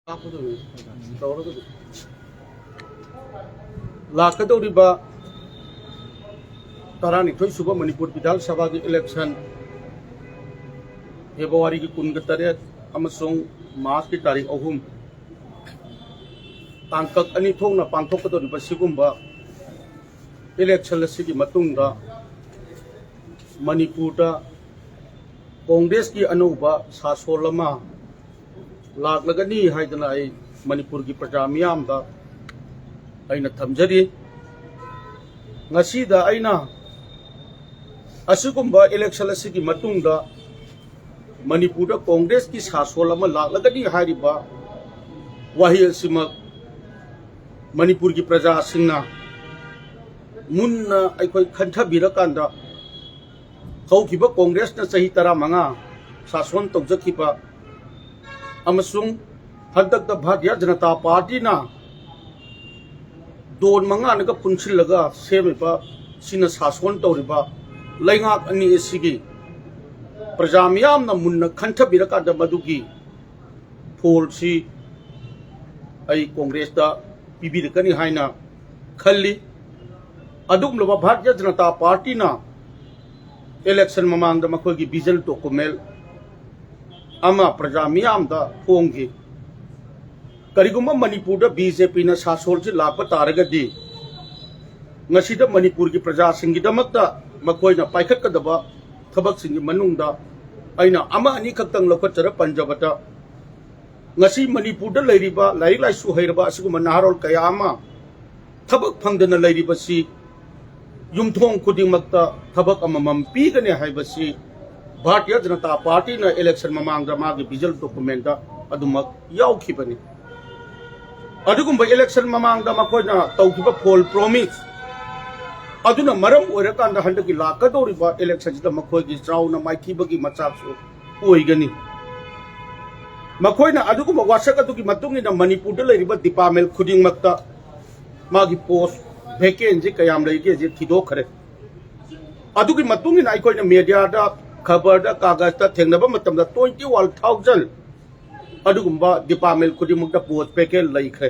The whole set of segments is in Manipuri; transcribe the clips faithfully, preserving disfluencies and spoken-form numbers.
ꯍꯥꯞꯀꯗꯧꯅꯤ꯫ ꯇꯧꯔꯒꯗꯤ ꯂꯥꯛꯀꯗꯧꯔꯤꯕ ꯇꯔꯥꯅꯤꯊꯣꯏ ꯁꯨꯕ ꯃꯅꯤꯄꯨꯔ ꯕꯤꯙꯥꯟ ꯁꯚꯥꯒꯤ ꯏꯂꯦꯛꯁꯟ ꯐꯦꯕ꯭ꯔꯨꯋꯥꯔꯤꯒꯤ ꯀꯨꯟꯒ ꯇꯔꯦꯠ ꯑꯃꯁꯨꯡ ꯃꯥꯔꯆꯀꯤ ꯇꯥꯔꯤꯛ ꯑꯍꯨꯝ, ꯇꯥꯡꯀꯛ ꯑꯅꯤ ꯊꯣꯛꯅ ꯄꯥꯡꯊꯣꯛꯀꯗꯧꯔꯤꯕ ꯁꯤꯒꯨꯝꯕ ꯏꯂꯦꯛꯁꯟ ꯑꯁꯤꯒꯤ ꯃꯇꯨꯡꯗ ꯃꯅꯤꯄꯨꯔꯗ ꯀꯣꯡꯒ꯭ꯔꯦꯁꯀꯤ ꯑꯅꯧꯕ ꯁꯥꯁꯣꯜ ꯑꯃ ꯂꯥꯛꯂꯒꯅꯤ ꯍꯥꯏꯗꯅ ꯑꯩ ꯃꯅꯤꯄꯨꯔꯒꯤ ꯄ꯭ꯔꯖꯥ ꯃꯤꯌꯥꯝꯗ ꯑꯩꯅ ꯊꯝꯖꯔꯤ꯫ ꯉꯁꯤꯗ ꯑꯩꯅ ꯑꯁꯤꯒꯨꯝꯕ ꯏꯂꯦꯛꯁꯟ ꯑꯁꯤꯒꯤ ꯃꯇꯨꯡꯗ ꯃꯅꯤꯄꯨꯔꯗ ꯀꯣꯡꯒ꯭ꯔꯦꯁꯀꯤ ꯁꯥꯁꯣꯜ ꯑꯃ ꯂꯥꯛꯂꯒꯅꯤ ꯍꯥꯏꯔꯤꯕ ꯋꯥꯍꯩ ꯑꯁꯤꯃꯛ ꯃꯅꯤꯄꯨꯔꯒꯤ ꯄ꯭ꯔꯖꯥꯁꯤꯡꯅ ꯃꯨꯟꯅ ꯑꯩꯈꯣꯏ ꯈꯟꯊꯕꯤꯔꯀꯥꯟꯗ, ꯍꯧꯈꯤꯕ ꯀꯣꯡꯒ꯭ꯔꯦꯁꯅ ꯆꯍꯤ ꯇꯔꯥꯃꯉꯥ ꯁꯥꯁꯣꯟ ꯇꯧꯖꯈꯤꯕ ꯑꯃꯁꯨꯡ ꯍꯟꯗꯛꯇ ꯚꯥꯔꯇꯤꯌ ꯖꯅꯇꯥ ꯄꯥꯔꯇꯤꯅ ꯗꯣꯟ ꯃꯉꯥꯅꯒ ꯄꯨꯟꯁꯤꯜꯂꯒ ꯁꯦꯝꯃꯤꯕ, ꯁꯤꯅ ꯁꯥꯁꯣꯟ ꯇꯧꯔꯤꯕ ꯂꯩꯉꯥꯛ ꯑꯅꯤ ꯑꯁꯤꯒꯤ ꯄ꯭ꯔꯖꯥ ꯃꯤꯌꯥꯝꯅ ꯃꯨꯟꯅ ꯈꯟꯊꯕꯤꯔꯀꯥꯟꯗ ꯃꯗꯨꯒꯤ ꯐꯣꯜꯁꯤ ꯑꯩ ꯀꯣꯡꯒ꯭ꯔꯦꯁꯇ ꯄꯤꯕꯤꯔꯛꯀꯅꯤ ꯍꯥꯏꯅ ꯈꯜꯂꯤ꯫ ꯑꯗꯨꯒꯨꯝꯂꯕ ꯚꯥꯔꯇꯤꯌ ꯖꯅꯇꯥ ꯄꯥꯔꯇꯤꯅ ꯏꯂꯦꯛꯁꯟ ꯃꯃꯥꯡꯗ ꯃꯈꯣꯏꯒꯤ ꯚꯤꯖꯟ ꯗꯣꯀꯨꯃꯦꯟ ꯑꯃ ꯄ꯭ꯔꯖꯥ ꯃꯤꯌꯥꯝꯗ ꯐꯣꯡꯈꯤ꯫ ꯀꯔꯤꯒꯨꯝꯕ ꯃꯅꯤꯄꯨꯔꯗ ꯕꯤ ꯖꯦ ꯄꯤꯅ ꯁꯥꯁꯣꯜꯁꯤ ꯂꯥꯛꯄ ꯇꯥꯔꯒꯗꯤ, ꯉꯁꯤꯗ ꯃꯅꯤꯄꯨꯔꯒꯤ ꯄ꯭ꯔꯖꯥꯁꯤꯡꯒꯤꯗꯃꯛꯇ ꯃꯈꯣꯏꯅ ꯄꯥꯏꯈꯠꯀꯗꯕ ꯊꯕꯛꯁꯤꯡꯒꯤ ꯃꯅꯨꯡꯗ ꯑꯩꯅ ꯑꯃ ꯑꯅꯤ ꯈꯛꯇꯪ ꯂꯧꯈꯠꯆꯔ ꯄꯟꯖꯕꯗ, ꯉꯁꯤ ꯃꯅꯤꯄꯨꯔꯗ ꯂꯩꯔꯤꯕ ꯂꯥꯏꯔꯤꯛ ꯂꯥꯏꯁꯨ ꯍꯩꯔꯕ ꯑꯁꯤꯒꯨꯝꯕ ꯅꯍꯥꯔꯣꯜ ꯀꯌꯥ ꯑꯃ ꯊꯕꯛ ꯐꯪꯗꯅ ꯂꯩꯔꯤꯕꯁꯤ, ꯌꯨꯝꯊꯣꯡ ꯈꯨꯗꯤꯡꯃꯛꯇ ꯊꯕꯛ ꯑꯃꯃꯝ ꯄꯤꯒꯅꯤ ꯍꯥꯏꯕꯁꯤ ꯚꯥꯔꯇꯤꯌ ꯖꯅꯇꯥ ꯄꯥꯔꯇꯤꯅ ꯏꯂꯦꯛꯁꯟ ꯃꯃꯥꯡꯗ ꯃꯥꯒꯤ ꯚꯤꯖꯟ ꯗꯣꯀꯨꯃꯦꯟꯗ ꯑꯗꯨꯃꯛ ꯌꯥꯎꯈꯤꯕꯅꯤ꯫ ꯑꯗꯨꯒꯨꯝꯕ ꯏꯂꯦꯛꯁꯟ ꯃꯃꯥꯡꯗ ꯃꯈꯣꯏꯅ ꯇꯧꯈꯤꯕ ꯐꯣꯜ ꯄ꯭ꯔꯣꯃꯤꯁ ꯑꯗꯨꯅ ꯃꯔꯝ ꯑꯣꯏꯔꯀꯥꯟꯗ ꯍꯟꯗꯛꯀꯤ ꯂꯥꯛꯀꯗꯧꯔꯤꯕ ꯏꯂꯦꯛꯁꯟꯁꯤꯗ ꯃꯈꯣꯏꯒꯤ ꯆꯥꯎꯅ ꯃꯥꯏꯊꯤꯕꯒꯤ ꯃꯆꯥꯛꯁꯨ ꯑꯣꯏꯒꯅꯤ꯫ ꯃꯈꯣꯏꯅ ꯑꯗꯨꯒꯨꯝꯕ ꯋꯥꯁꯛ ꯑꯗꯨꯒꯤ ꯃꯇꯨꯡ ꯏꯟꯅ ꯃꯅꯤꯄꯨꯔꯗ ꯂꯩꯔꯤꯕ ꯗꯤꯄꯥꯔꯠꯃꯦꯟ ꯈꯨꯗꯤꯡꯃꯛꯇ ꯃꯥꯒꯤ ꯄꯣꯁ ꯚꯦꯀꯦꯟꯁꯤ ꯀꯌꯥꯝ ꯂꯩꯒꯦꯁꯦ ꯊꯤꯗꯣꯛꯈ꯭ꯔꯦ꯫ ꯑꯗꯨꯒꯤ ꯃꯇꯨꯡ ꯏꯟꯅ ꯑꯩꯈꯣꯏꯅ ꯃꯦꯗꯤꯌꯥꯗ, ꯈꯕꯔꯗ, ꯀꯥꯒꯖꯇ ꯊꯦꯡꯅꯕ ꯃꯇꯝꯗ twenty one thousand ꯑꯗꯨꯒꯨꯝꯕ ꯗꯤꯄꯥꯔꯠꯃꯦꯟ ꯈꯨꯗꯤꯡꯃꯛꯇ ꯄꯣꯁ ꯚꯦꯀꯦꯟ ꯂꯩꯈ꯭ꯔꯦ꯫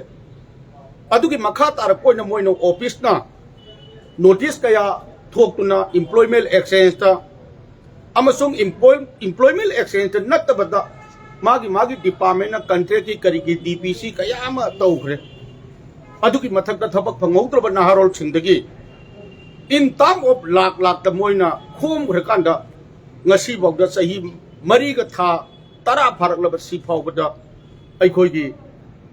ꯑꯗꯨꯒꯤ ꯃꯈꯥ ꯇꯥꯔꯛꯄ ꯑꯣꯏꯅ ꯃꯣꯏꯅ ꯑꯣꯐꯤꯁꯅ ꯅꯣꯇꯤꯁ ꯀꯌꯥ ꯊꯣꯛꯇꯨꯅ employment exchangeꯇ ꯑꯃꯁꯨꯡ employment exchangeꯇ ꯅꯠꯇꯕꯗ ꯃꯥꯒꯤ ꯃꯥꯒꯤ ꯗꯤꯄꯥꯔꯠꯃꯦꯟꯅ ꯀꯟꯇ꯭ꯔꯦꯛꯀꯤ ꯀꯔꯤꯒꯤ ꯗꯤ ꯄꯤ ꯁꯤ ꯀꯌꯥ ꯑꯃ ꯇꯧꯈ꯭ꯔꯦ꯫ ꯑꯗꯨꯒꯤ ꯃꯊꯛꯇ ꯊꯕꯛ ꯐꯪꯍꯧꯗ꯭ꯔꯕ ꯅꯍꯥꯔꯣꯜꯁꯤꯡꯗꯒꯤ in term of ꯂꯥꯛ ꯂꯥꯛꯇ ꯃꯣꯏꯅ ꯈꯣꯝꯈ꯭ꯔꯀꯥꯟꯗ ꯉꯁꯤꯐꯥꯎꯗ ꯆꯍꯤ ꯃꯔꯤꯒ ꯊꯥ ꯇꯔꯥ ꯐꯥꯔꯛꯂꯕ ꯁꯤ ꯐꯥꯎꯕꯗ ꯑꯩꯈꯣꯏꯒꯤ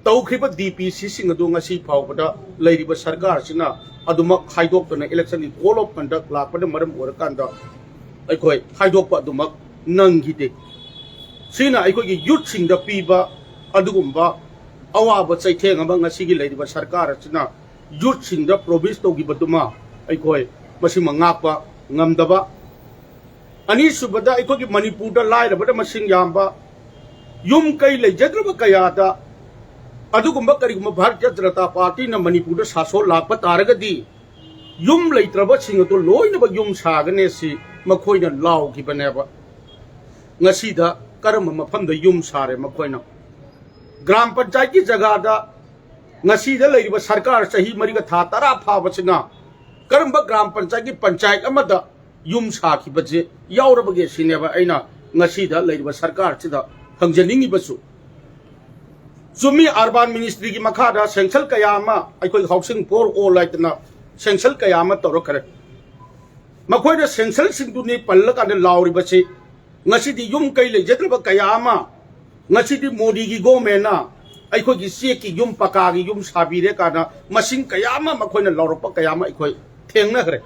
ꯇꯧꯈ꯭ꯔꯤꯕ ꯗꯤ ꯄꯤ ꯁꯤꯁꯤꯡ ꯑꯗꯨ ꯉꯁꯤ ꯐꯥꯎꯕꯗ ꯂꯩꯔꯤꯕ ꯁꯔꯀꯥꯔꯁꯤꯅ ꯑꯗꯨꯃꯛ ꯈꯥꯏꯗꯣꯛꯇꯅ electionꯒꯤ code of conduct ꯂꯥꯛꯄꯅ ꯃꯔꯝ ꯑꯣꯏꯔꯀꯥꯟꯗ ꯑꯩꯈꯣꯏ ꯈꯥꯏꯗꯣꯛꯄ ꯑꯗꯨꯃꯛ ꯅꯪꯈꯤꯗꯦ꯫ ꯁꯤꯅ ꯑꯩꯈꯣꯏꯒꯤ ꯌꯨꯠꯁꯤꯡꯗ ꯄꯤꯕ ꯑꯗꯨꯒꯨꯝꯕ ꯑꯋꯥꯕ ꯆꯩꯊꯦꯡ ꯑꯃ ꯉꯁꯤꯒꯤ ꯂꯩꯔꯤꯕ ꯁꯔꯀꯥꯔ ꯑꯁꯤꯅ ꯌꯨꯠꯁꯤꯡꯗ ꯄ꯭ꯔꯣꯃꯤꯁ ꯇꯧꯈꯤꯕꯗꯨꯃ ꯑꯩꯈꯣꯏ ꯃꯁꯤꯃ ꯉꯥꯛꯄ ꯉꯝꯗꯕ꯫ ꯑꯅꯤꯁꯨꯕꯗ, ꯑꯩꯈꯣꯏꯒꯤ ꯃꯅꯤꯄꯨꯔꯗ ꯂꯥꯏꯔꯕꯗ ꯃꯁꯤꯡ ꯌꯥꯝꯕ, ꯌꯨꯝ ꯀꯩ ꯂꯩꯖꯗ꯭ꯔꯕ ꯀꯌꯥꯗ ꯑꯗꯨꯒꯨꯝꯕ ꯀꯔꯤꯒꯨꯝꯕ ꯚꯥꯔꯇꯤꯌ ꯖꯅꯇꯥ ꯄꯥꯔꯇꯤꯅ ꯃꯅꯤꯄꯨꯔꯗ ꯁꯥꯁꯣꯟ ꯂꯥꯛꯄ ꯇꯥꯔꯒꯗꯤ ꯌꯨꯝ ꯂꯩꯇ꯭ꯔꯕꯁꯤꯡ ꯑꯗꯨ ꯂꯣꯏꯅꯃꯛ ꯌꯨꯝ ꯁꯥꯒꯅꯤ꯫ ꯁꯤ ꯃꯈꯣꯏꯅ ꯂꯥꯎꯈꯤꯕꯅꯦꯕ꯫ ꯉꯁꯤꯗ ꯀꯔꯝꯕ ꯃꯐꯝꯗ ꯌꯨꯝ ꯁꯥꯔꯦ ꯃꯈꯣꯏꯅ? ꯒ꯭ꯔꯥꯝ ꯄꯟꯆꯥꯌꯠꯀꯤ ꯖꯒꯥꯗ ꯉꯁꯤꯗ ꯂꯩꯔꯤꯕ ꯁꯔꯀꯥꯔ ꯆꯍꯤ ꯃꯔꯤꯒ ꯊꯥ ꯇꯔꯥ ꯐꯥꯕꯁꯤꯅ ꯀꯔꯝꯕ ꯒ꯭ꯔꯥꯝ ꯄꯟꯆꯥꯌꯠꯀꯤ ꯄꯟꯆꯥꯌꯠ ꯑꯃꯗ ꯌꯨꯝ ꯁꯥꯈꯤꯕꯁꯦ ꯌꯥꯎꯔꯕꯒꯦ ꯁꯤꯅꯦꯕ ꯑꯩꯅ ꯉꯁꯤꯗ ꯂꯩꯔꯤꯕ ꯁꯔꯀꯥꯔꯁꯤꯗ ꯍꯪꯖꯅꯤꯡꯉꯤꯕꯁꯨ꯫ ꯆꯨꯝꯃꯤ, urban ministryꯒꯤ ꯃꯈꯥꯗ sanction ꯀꯌꯥ ꯑꯃ ꯑꯩꯈꯣꯏ Housing for All ꯍꯥꯏꯗꯅ sanction ꯀꯌꯥ ꯑꯃ ꯇꯧꯔꯛꯈ꯭ꯔꯦ꯫ ꯃꯈꯣꯏꯅ sanctionꯁꯤꯡꯗꯨꯅꯤ ꯄꯜꯂꯀꯥꯟꯗ ꯂꯥꯎꯔꯤꯕꯁꯤ꯫ ꯉꯁꯤꯗꯤ ꯌꯨꯝ ꯀꯩ ꯂꯩꯖꯗ꯭ꯔꯕ ꯀꯌꯥ ꯑꯃ, ꯉꯁꯤꯗꯤ ꯃꯣꯗꯤꯒꯤ governmentꯅ ꯑꯩꯈꯣꯏꯒꯤ ꯆꯦꯛꯀꯤ ꯌꯨꯝ, ꯄꯀꯥꯒꯤ ꯌꯨꯝ ꯁꯥꯕꯤꯔꯦ ꯀꯥꯏꯅ ꯃꯁꯤꯡ ꯀꯌꯥ ꯑꯃ ꯃꯈꯣꯏꯅ ꯂꯥꯎꯔꯛꯄ ꯀꯌꯥ ꯑꯃ ꯑꯩꯈꯣꯏ ꯊꯦꯡꯅꯈ꯭ꯔꯦ꯫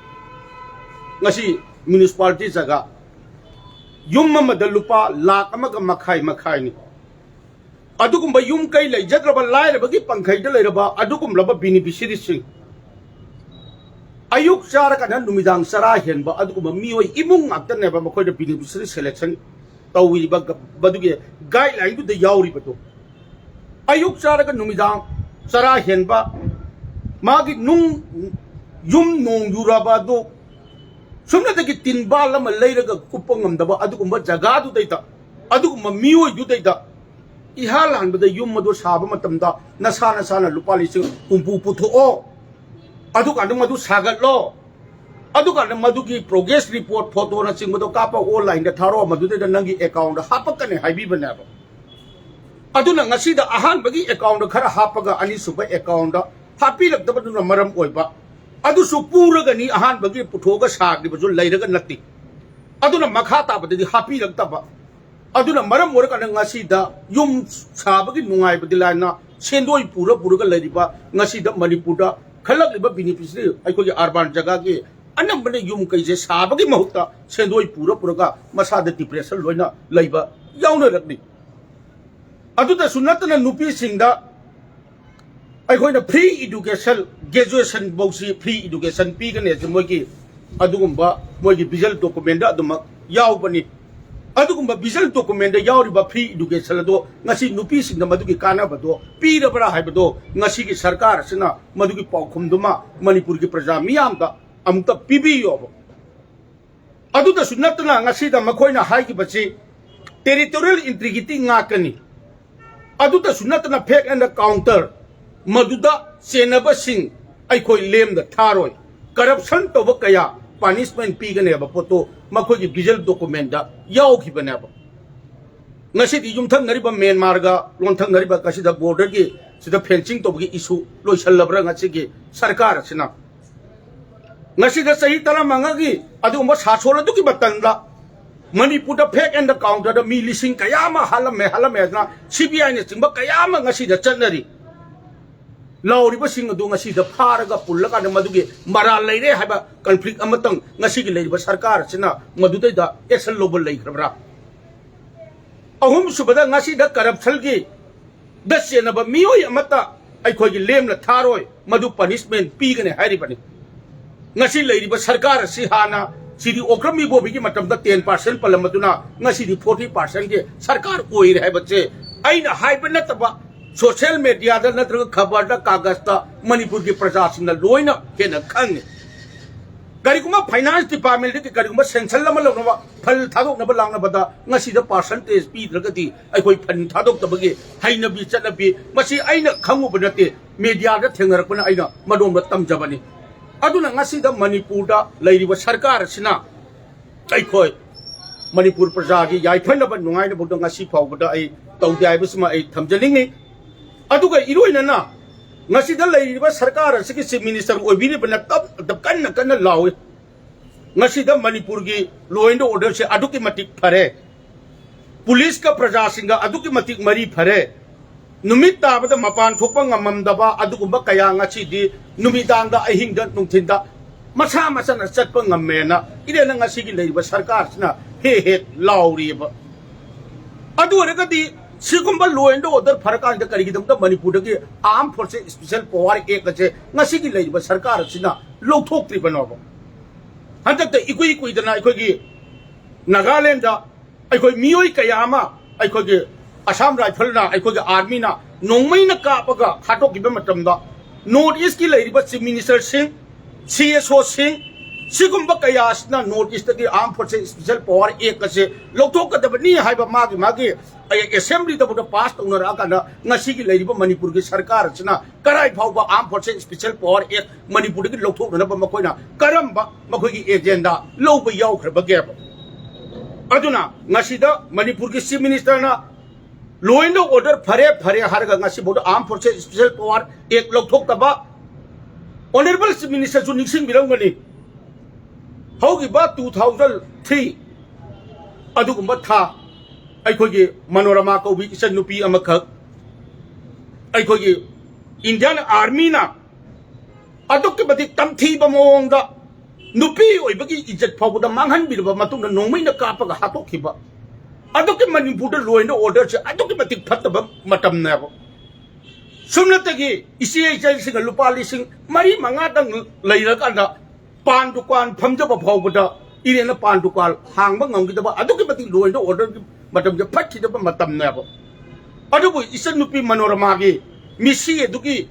ꯉꯁꯤ municipality ꯖꯒꯥ ꯌꯨꯝ ꯑꯃꯗ ꯂꯨꯄꯥ ꯂꯥꯈ ꯑꯃꯒ ꯃꯈꯥꯏ ꯃꯈꯥꯏꯅꯤ꯫ ꯑꯗꯨꯒꯨꯝꯕ ꯌꯨꯝ ꯀꯩ ꯂꯩꯖꯗ꯭ꯔꯕ ꯂꯥꯏꯔꯕꯒꯤ ꯄꯪꯈꯩꯗ ꯂꯩꯔꯕ ꯑꯗꯨꯒꯨꯝꯂꯕ beneficiaryꯁꯤꯡ, ꯑꯌꯨꯛ ꯆꯥꯔꯀꯥꯟꯗ ꯅꯨꯃꯤꯗꯥꯡ ꯆꯔꯥ ꯍꯦꯟꯕ ꯑꯗꯨꯒꯨꯝꯕ ꯃꯤꯑꯣꯏ ꯏꯃꯨꯡ ꯉꯥꯛꯇꯅꯦꯕ ꯃꯈꯣꯏꯅ beneficiary selection ꯇꯧꯔꯤꯕ ꯃꯗꯨꯒꯤ guidelineꯗꯨꯗ ꯌꯥꯎꯔꯤꯕꯗꯨ꯫ ꯑꯌꯨꯛ ꯆꯥꯔꯒ ꯅꯨꯃꯤꯗꯥꯡ ꯆꯔꯥ ꯍꯦꯟꯕ, ꯃꯥꯒꯤ ꯅꯨꯡ, ꯌꯨꯝ ꯅꯣꯡ ꯌꯨꯔꯕ ꯑꯗꯨ ꯁꯨꯞꯅꯇꯒꯤ ꯇꯤꯟꯕꯥꯜ ꯑꯃ ꯂꯩꯔꯒ ꯀꯨꯞꯄ ꯉꯝꯗꯕ ꯑꯗꯨꯒꯨꯝꯕ ꯖꯒꯥꯗꯨꯗꯩꯗ, ꯑꯗꯨꯒꯨꯝꯕ ꯃꯤꯑꯣꯏꯗꯨꯗꯩꯗ ꯏꯍꯥꯟ ꯍꯥꯟꯕꯗ ꯌꯨꯝ ꯑꯗꯨ ꯁꯥꯕ ꯃꯇꯝꯗ ꯅꯁꯥ ꯅꯁꯥꯅ ꯂꯨꯄꯥ ꯂꯤꯁꯤꯡ ꯍꯨꯝꯐꯨ ꯄꯨꯊꯣꯛꯑꯣ꯫ ꯑꯗꯨꯀꯥꯟꯗ ꯃꯗꯨ ꯁꯥꯒꯠꯂꯣ꯫ ꯑꯗꯨꯀꯥꯟꯗ ꯃꯗꯨꯒꯤ progress report, photo ꯅꯆꯤꯡꯕꯗꯣ ꯀꯥꯞꯄ online ꯗ ꯊꯥꯔꯛꯑꯣ, ꯃꯗꯨꯗꯩꯗ ꯅꯪꯒꯤ account ꯗ ꯍꯥꯞꯄꯛꯀꯅꯤ ꯍꯥꯏꯕꯤꯕꯅꯦꯕ꯫ ꯑꯗꯨꯅ ꯉꯁꯤꯗ ꯑꯍꯥꯟꯕꯒꯤ account ꯗ ꯈꯔ ꯍꯥꯞꯄꯒ ꯑꯅꯤꯁꯨꯕ account ꯗ ꯍꯥꯞꯄꯤꯔꯛꯇꯕꯗꯨꯅ ꯃꯔꯝ ꯑꯣꯏꯕ꯫ ꯑꯗꯨꯁꯨ ꯄꯨꯔꯒꯅꯤ, ꯑꯍꯥꯟꯕꯒꯤ ꯄꯨꯊꯣꯛꯑꯒ ꯁꯥꯈꯤꯕꯁꯨ ꯂꯩꯔꯒ ꯅꯠꯇꯦ꯫ ꯑꯗꯨꯅ ꯃꯈꯥ ꯇꯥꯕꯗꯗꯤ ꯍꯥꯞꯄꯤꯔꯛꯇꯕ꯫ ꯑꯗꯨꯅ ꯃꯔꯝ ꯑꯣꯏꯔꯀꯥꯟꯗ ꯉꯁꯤꯗ ꯌꯨꯝ ꯁꯥꯕꯒꯤ ꯅꯨꯡꯉꯥꯏꯕꯗꯤ ꯂꯥꯏꯅ ꯁꯦꯟꯗꯣꯏ ꯄꯨꯔ ꯄꯨꯔꯒ ꯂꯩꯔꯤꯕ, ꯉꯁꯤꯗ ꯃꯅꯤꯄꯨꯔꯗ ꯈꯜꯂꯛꯂꯤꯕ beneficiary ꯑꯩꯈꯣꯏꯒꯤ urban ꯖꯒꯥꯒꯤ ꯑꯅꯝꯕꯅ ꯌꯨꯝ ꯀꯩꯁꯦ ꯁꯥꯕꯒꯤ ꯃꯍꯨꯠꯇ ꯁꯦꯟꯗꯣꯏ ꯄꯨꯔ ꯄꯨꯔꯒ ꯃꯁꯥꯗ depression ꯂꯣꯏꯅ ꯂꯩꯕ ꯌꯥꯎꯅꯔꯛꯂꯤ꯫ ꯑꯗꯨꯗꯁꯨ ꯅꯠꯇꯅ ꯅꯨꯄꯤꯁꯤꯡꯗ ꯑꯩꯈꯣꯏꯅ free education, graduation ꯐꯥꯎꯁꯤ free education ꯄꯤꯒꯅꯤ ꯍꯥꯏꯁꯦ ꯃꯣꯏꯒꯤ ꯑꯗꯨꯒꯨꯝꯕ ꯃꯣꯏꯒꯤ visual document ꯗ ꯑꯗꯨꯃꯛ ꯌꯥꯎꯕꯅꯤ꯫ ꯑꯗꯨꯒꯨꯝꯕ visual document ꯗ ꯌꯥꯎꯔꯤꯕ free education ꯑꯗꯣ ꯉꯁꯤ ꯅꯨꯄꯤꯁꯤꯡꯗ ꯃꯗꯨꯒꯤ ꯀꯥꯟꯅꯕꯗꯣ ꯄꯤꯔꯕ꯭ꯔꯥ ꯍꯥꯏꯕꯗꯣ ꯉꯁꯤꯒꯤ ꯁꯔꯀꯥꯔ ꯑꯁꯤꯅ ꯃꯗꯨꯒꯤ ꯄꯥꯎꯈꯨꯝꯗꯨꯃ ꯃꯅꯤꯄꯨꯔꯒꯤ ꯄ꯭ꯔꯖꯥ ꯃꯤꯌꯥꯝꯗ ꯑꯃꯨꯛꯇ ꯄꯤꯕꯤꯌꯣꯕ꯫ ꯑꯗꯨꯗꯁꯨ ꯅꯠꯇꯅ ꯉꯁꯤꯗ ꯃꯈꯣꯏꯅ ꯍꯥꯏꯈꯤꯕꯁꯤ territorial integrity ꯉꯥꯛꯀꯅꯤ꯫ ꯑꯗꯨꯗꯁꯨ ꯅꯠꯇꯅ fake and counter ꯃꯗꯨꯗ ꯆꯦꯟꯅꯕꯁꯤꯡ ꯑꯩꯈꯣꯏ ꯂꯦꯝꯅ ꯊꯥꯔꯣꯏ꯫ Corruption ꯇꯧꯕ ꯀꯌꯥ punishment ꯄꯤꯒꯅꯤ ꯍꯥꯏꯕ ꯄꯣꯠꯇꯨ ꯃꯈꯣꯏꯒꯤ visual document ꯗ ꯌꯥꯎꯈꯤꯕꯅꯦꯕ꯫ ꯉꯁꯤꯗꯤ ꯌꯨꯝꯊꯪꯅꯔꯤꯕ ꯃ꯭ꯌꯥꯟꯃꯥꯔꯒ ꯂꯣꯟꯊꯪꯅꯔꯤꯕ ꯉꯁꯤꯗ border ꯒꯤ ꯁꯤꯗ fencing ꯇꯧꯕꯒꯤ issue ꯂꯣꯏꯁꯜꯂꯕ꯭ꯔꯥ ꯉꯁꯤꯒꯤ ꯁꯔꯀꯥꯔ ꯑꯁꯤꯅ? ꯉꯁꯤꯗ ꯆꯍꯤ ꯇꯔꯥꯃꯉꯥꯒꯤ ꯑꯗꯨꯒꯨꯝꯕ ꯁꯥꯁꯣꯟ ꯑꯗꯨꯒꯤ ꯃꯇꯝꯗ ꯃꯅꯤꯄꯨꯔꯗ fake and counter ꯗ ꯃꯤ ꯂꯤꯁꯤꯡ ꯀꯌꯥ ꯑꯃ ꯍꯥꯠꯂꯝꯃꯦ, ꯍꯥꯠꯂꯝꯃꯦ ꯍꯥꯏꯗꯅ C B I ꯅꯆꯤꯡꯕ ꯀꯌꯥ ꯑꯃ ꯉꯁꯤꯗ ꯆꯠꯅꯔꯤ꯫ ꯂꯥꯎꯔꯤꯕꯁꯤꯡ ꯑꯗꯨ ꯉꯁꯤꯗ ꯐꯥꯔꯒ ꯄꯨꯜꯂꯀꯥꯟꯗ ꯃꯗꯨꯒꯤ ꯃꯔꯥꯜ ꯂꯩꯔꯦ ꯍꯥꯏꯕ conflict ꯑꯃꯇꯪ ꯉꯁꯤꯒꯤ ꯂꯩꯔꯤꯕ ꯁꯔꯀꯥꯔ ꯑꯁꯤꯅ ꯃꯗꯨꯗꯩꯗ action ꯂꯧꯕ ꯂꯩꯈ꯭ꯔꯕ꯭ꯔꯥ? ꯑꯍꯨꯝꯁꯨꯕꯗ, ꯉꯁꯤꯗ corruption ꯒꯤ ꯗ ꯆꯦꯟꯅꯕ ꯃꯤꯑꯣꯏ ꯑꯃꯠꯇ ꯑꯩꯈꯣꯏꯒꯤ ꯂꯦꯝꯅ ꯊꯥꯔꯣꯏ, ꯃꯗꯨ punishment ꯄꯤꯒꯅꯤ ꯍꯥꯏꯔꯤꯕꯅꯤ꯫ ꯉꯁꯤ ꯂꯩꯔꯤꯕ ꯁꯔꯀꯥꯔ ꯑꯁꯤ ꯍꯥꯟꯅ ꯁꯤꯗꯤ ꯑꯣꯀ꯭ꯔꯝ ꯏꯕꯣꯕꯤꯒꯤ ꯃꯇꯝꯗ ten percent ꯄꯜꯂꯝꯕꯗꯨꯅ ꯉꯁꯤꯗꯤ forty percent ꯒꯤ ꯁꯔꯀꯥꯔ ꯑꯣꯏꯔꯦ ꯍꯥꯏꯕꯁꯦ ꯑꯩꯅ ꯍꯥꯏꯕ ꯅꯠꯇꯕ, social media ꯗ ꯅꯠꯇ꯭ꯔꯒ ꯈꯕꯔꯗ, ꯀꯥꯒꯖꯇ ꯃꯅꯤꯄꯨꯔꯒꯤ ꯄ꯭ꯔꯖꯥꯁꯤꯡꯅ ꯂꯣꯏꯅ ꯍꯦꯟꯅ ꯈꯪꯉꯤ꯫ ꯀꯔꯤꯒꯨꯝꯕ finance departmentꯗꯒꯤ ꯀꯔꯤꯒꯨꯝꯕ sanction ꯑꯃ ꯂꯧꯅꯕ, fund ꯊꯥꯗꯣꯛꯅꯕ ꯂꯥꯛꯅꯕꯗ ꯉꯁꯤꯗ percentage ꯄꯤꯗ꯭ꯔꯒꯗꯤ ꯑꯩꯈꯣꯏ fund ꯊꯥꯗꯣꯛꯇꯕꯒꯤ ꯍꯩꯅꯕꯤ ꯆꯠꯅꯕꯤ, ꯃꯁꯤ ꯑꯩꯅ ꯈꯪꯉꯨꯕ ꯅꯠꯇꯦ, mediaꯗ ꯊꯦꯡꯅꯔꯛꯄꯅ ꯑꯩꯅ ꯃꯗꯣꯝꯗ ꯇꯝꯖꯕꯅꯤ꯫ ꯑꯗꯨꯅ ꯉꯁꯤꯗ ꯃꯅꯤꯄꯨꯔꯗ ꯂꯩꯔꯤꯕ ꯁꯔꯀꯥꯔ ꯑꯁꯤꯅ ꯑꯩꯈꯣꯏ ꯃꯅꯤꯄꯨꯔ ꯄ꯭ꯔꯖꯥꯒꯤ ꯌꯥꯏꯐꯅꯕ ꯅꯨꯡꯉꯥꯏꯅꯕꯗꯣ ꯉꯁꯤ ꯐꯥꯎꯕꯗ ꯑꯩ ꯇꯧꯗꯦ ꯍꯥꯏꯕꯁꯤꯃ ꯑꯩ ꯊꯝꯖꯅꯤꯡꯉꯤ꯫ ꯑꯗꯨꯒ ꯏꯔꯣꯏꯅꯅ ꯉꯁꯤꯗ ꯂꯩꯔꯤꯕ ꯁꯔꯀꯥꯔ ꯑꯁꯤꯒꯤ chief minister ꯑꯣꯏꯕꯤꯔꯤꯕꯅ ꯇꯞ-, ꯇꯞ-, ꯀꯟꯅ ꯀꯟꯅ ꯂꯥꯎꯏ꯫ ꯉꯁꯤꯗ ꯃꯅꯤꯄꯨꯔꯒꯤ law and orderꯁꯦ ꯑꯗꯨꯛꯀꯤ ꯃꯇꯤꯛ ꯐꯔꯦ, ꯄꯨꯂꯤꯁꯀ ꯄ꯭ꯔꯖꯥꯁꯤꯡꯒ ꯑꯗꯨꯛꯀꯤ ꯃꯇꯤꯛ ꯃꯔꯤ ꯐꯔꯦ, ꯅꯨꯃꯤꯠ ꯇꯥꯕꯗ ꯃꯄꯥꯟ ꯊꯣꯛꯄ ꯉꯝꯃꯝꯗꯕ ꯑꯗꯨꯒꯨꯝꯕ ꯀꯌꯥ ꯉꯁꯤꯗꯤ ꯅꯨꯃꯤꯗꯥꯡꯗ, ꯑꯍꯤꯡꯗ, ꯅꯨꯡꯊꯤꯟꯗ ꯃꯁꯥ ꯃꯁꯥꯅ ꯆꯠꯄ ꯉꯝꯃꯦꯅ ꯏꯔꯦꯅ ꯉꯁꯤꯒꯤ ꯂꯩꯔꯤꯕ ꯁꯔꯀꯥꯔꯁꯤꯅ ꯍꯦ ꯍꯦ ꯂꯥꯎꯔꯤꯕ꯫ ꯑꯗꯨ ꯑꯣꯏꯔꯒꯗꯤ ꯁꯤꯒꯨꯝꯕ law and order ꯐꯔꯀꯥꯟꯗ ꯀꯔꯤꯒꯤꯗꯃꯛꯇ ꯃꯅꯤꯄꯨꯔꯗꯒꯤ Armed Forces Special Power Act ꯑꯁꯦ ꯉꯁꯤꯒꯤ ꯂꯩꯔꯤꯕ ꯁꯔꯀꯥꯔ ꯑꯁꯤꯅ ꯂꯧꯊꯣꯛꯇ꯭ꯔꯤꯕꯅꯣꯕ? ꯍꯟꯗꯛꯇ ꯏꯀꯨꯏ ꯀꯨꯏꯗꯅ ꯑꯩꯈꯣꯏꯒꯤ ꯅꯥꯒꯥꯂꯦꯟꯗ ꯑꯩꯈꯣꯏ ꯃꯤꯑꯣꯏ ꯀꯌꯥ ꯑꯃ ꯑꯩꯈꯣꯏꯒꯤ ꯑꯁꯥꯝ ꯔꯥꯏꯐꯜꯅ, ꯑꯩꯈꯣꯏꯒꯤ ꯑꯥꯔꯃꯤꯅ ꯅꯣꯡꯃꯩꯅ ꯀꯥꯞꯄꯒ ꯍꯥꯠꯇꯣꯛꯈꯤꯕ ꯃꯇꯝꯗ, North Eastꯀꯤ ꯂꯩꯔꯤꯕ chief ministerꯁꯤꯡ, CSOꯁꯤꯡ, ꯁꯤꯒꯨꯝꯕ ꯀꯌꯥ ꯑꯁꯤꯅ North Eastꯇꯒꯤ Armed Forces Special Power Act ꯑꯁꯦ ꯂꯧꯊꯣꯛꯀꯗꯕꯅꯤ ꯍꯥꯏꯕ ꯃꯥꯒꯤ ꯃꯥꯒꯤ assemblyꯗꯕꯨꯗ pass ꯇꯧꯅꯔꯛꯑꯀꯥꯟꯗ ꯉꯁꯤꯒꯤ ꯂꯩꯔꯤꯕ ꯃꯅꯤꯄꯨꯔꯒꯤ ꯁꯔꯀꯥꯔ ꯑꯁꯤꯅ ꯀꯔꯥꯏ ꯐꯥꯎꯕ Armed Forces Special Power Act ꯃꯅꯤꯄꯨꯔꯗꯒꯤ ꯂꯧꯊꯣꯛꯅꯅꯕ ꯃꯈꯣꯏꯅ ꯀꯔꯝꯕ ꯃꯈꯣꯏꯒꯤ agenda ꯂꯧꯕ ꯌꯥꯎꯈ꯭ꯔꯕꯒꯦꯕ? ꯑꯗꯨꯅ ꯉꯁꯤꯗ ꯃꯅꯤꯄꯨꯔꯒꯤ chief ministerꯅ law and order ꯐꯔꯦ ꯐꯔꯦ ꯍꯥꯏꯔꯒ ꯉꯁꯤꯐꯥꯎꯗ Armed Forces Special Power Act ꯂꯧꯊꯣꯛꯇꯕ꯫ Honourable chief ministerꯁꯨ ꯅꯤꯡꯁꯤꯡꯕꯤꯔꯝꯒꯅꯤ, ꯍꯧꯈꯤꯕ two thousand three ꯑꯗꯨꯒꯨꯝꯕ ꯊꯥ ꯑꯩꯈꯣꯏꯒꯤ ꯃꯅꯣꯔꯃꯥ ꯀꯧꯕꯤ ꯏꯆꯟꯅꯨꯄꯤ ꯑꯃꯈꯛ ꯑꯩꯈꯣꯏꯒꯤ Indian Armyꯅ ꯑꯗꯨꯛꯀꯤ ꯃꯇꯤꯛ ꯇꯝꯊꯤꯕ ꯃꯑꯣꯡꯗ ꯅꯨꯄꯤ ꯑꯣꯏꯕꯒꯤ ꯏꯖꯠ ꯐꯥꯎꯕꯗ ꯃꯥꯡꯍꯟꯕꯤꯔꯕ ꯃꯇꯨꯡꯗ ꯅꯣꯡꯃꯩꯅ ꯀꯥꯞꯄꯒ ꯍꯥꯠꯇꯣꯛꯈꯤꯕ꯫ ꯑꯗꯨꯛꯀꯤ ꯃꯅꯤꯄꯨꯔꯗ law and orderꯁꯦ ꯑꯗꯨꯛꯀꯤ ꯃꯇꯤꯛ ꯐꯠꯇꯕ ꯃꯇꯝꯅꯦꯕ꯫ ꯁꯨꯞꯅꯇꯒꯤ ꯏꯆꯦ ꯏꯆꯜꯁꯤꯡꯒ ꯂꯨꯄꯥ ꯂꯤꯁꯤꯡ ꯃꯔꯤ ꯃꯉꯥꯗꯪ ꯂꯩꯔꯀꯥꯟꯗ ꯄꯥꯟ ꯗꯨꯀꯥꯟ ꯐꯝꯖꯕ ꯐꯥꯎꯕꯗ ꯏꯔꯦꯟꯅ ꯄꯥꯟ ꯗꯨꯀꯥꯟ ꯍꯥꯡꯕ ꯉꯝꯈꯤꯗꯕ ꯑꯗꯨꯛꯀꯤ ꯃꯇꯤꯛ law and orderꯒꯤ ꯃꯇꯝꯁꯦ ꯐꯠꯈꯤꯗꯕ ꯃꯇꯝꯅꯦꯕ꯫ ꯑꯗꯨꯕꯨ ꯏꯆꯟꯅꯨꯄꯤ ꯃꯅꯣꯔꯃꯥꯒꯤ ꯃꯤꯁꯤ ꯑꯗꯨꯒꯤ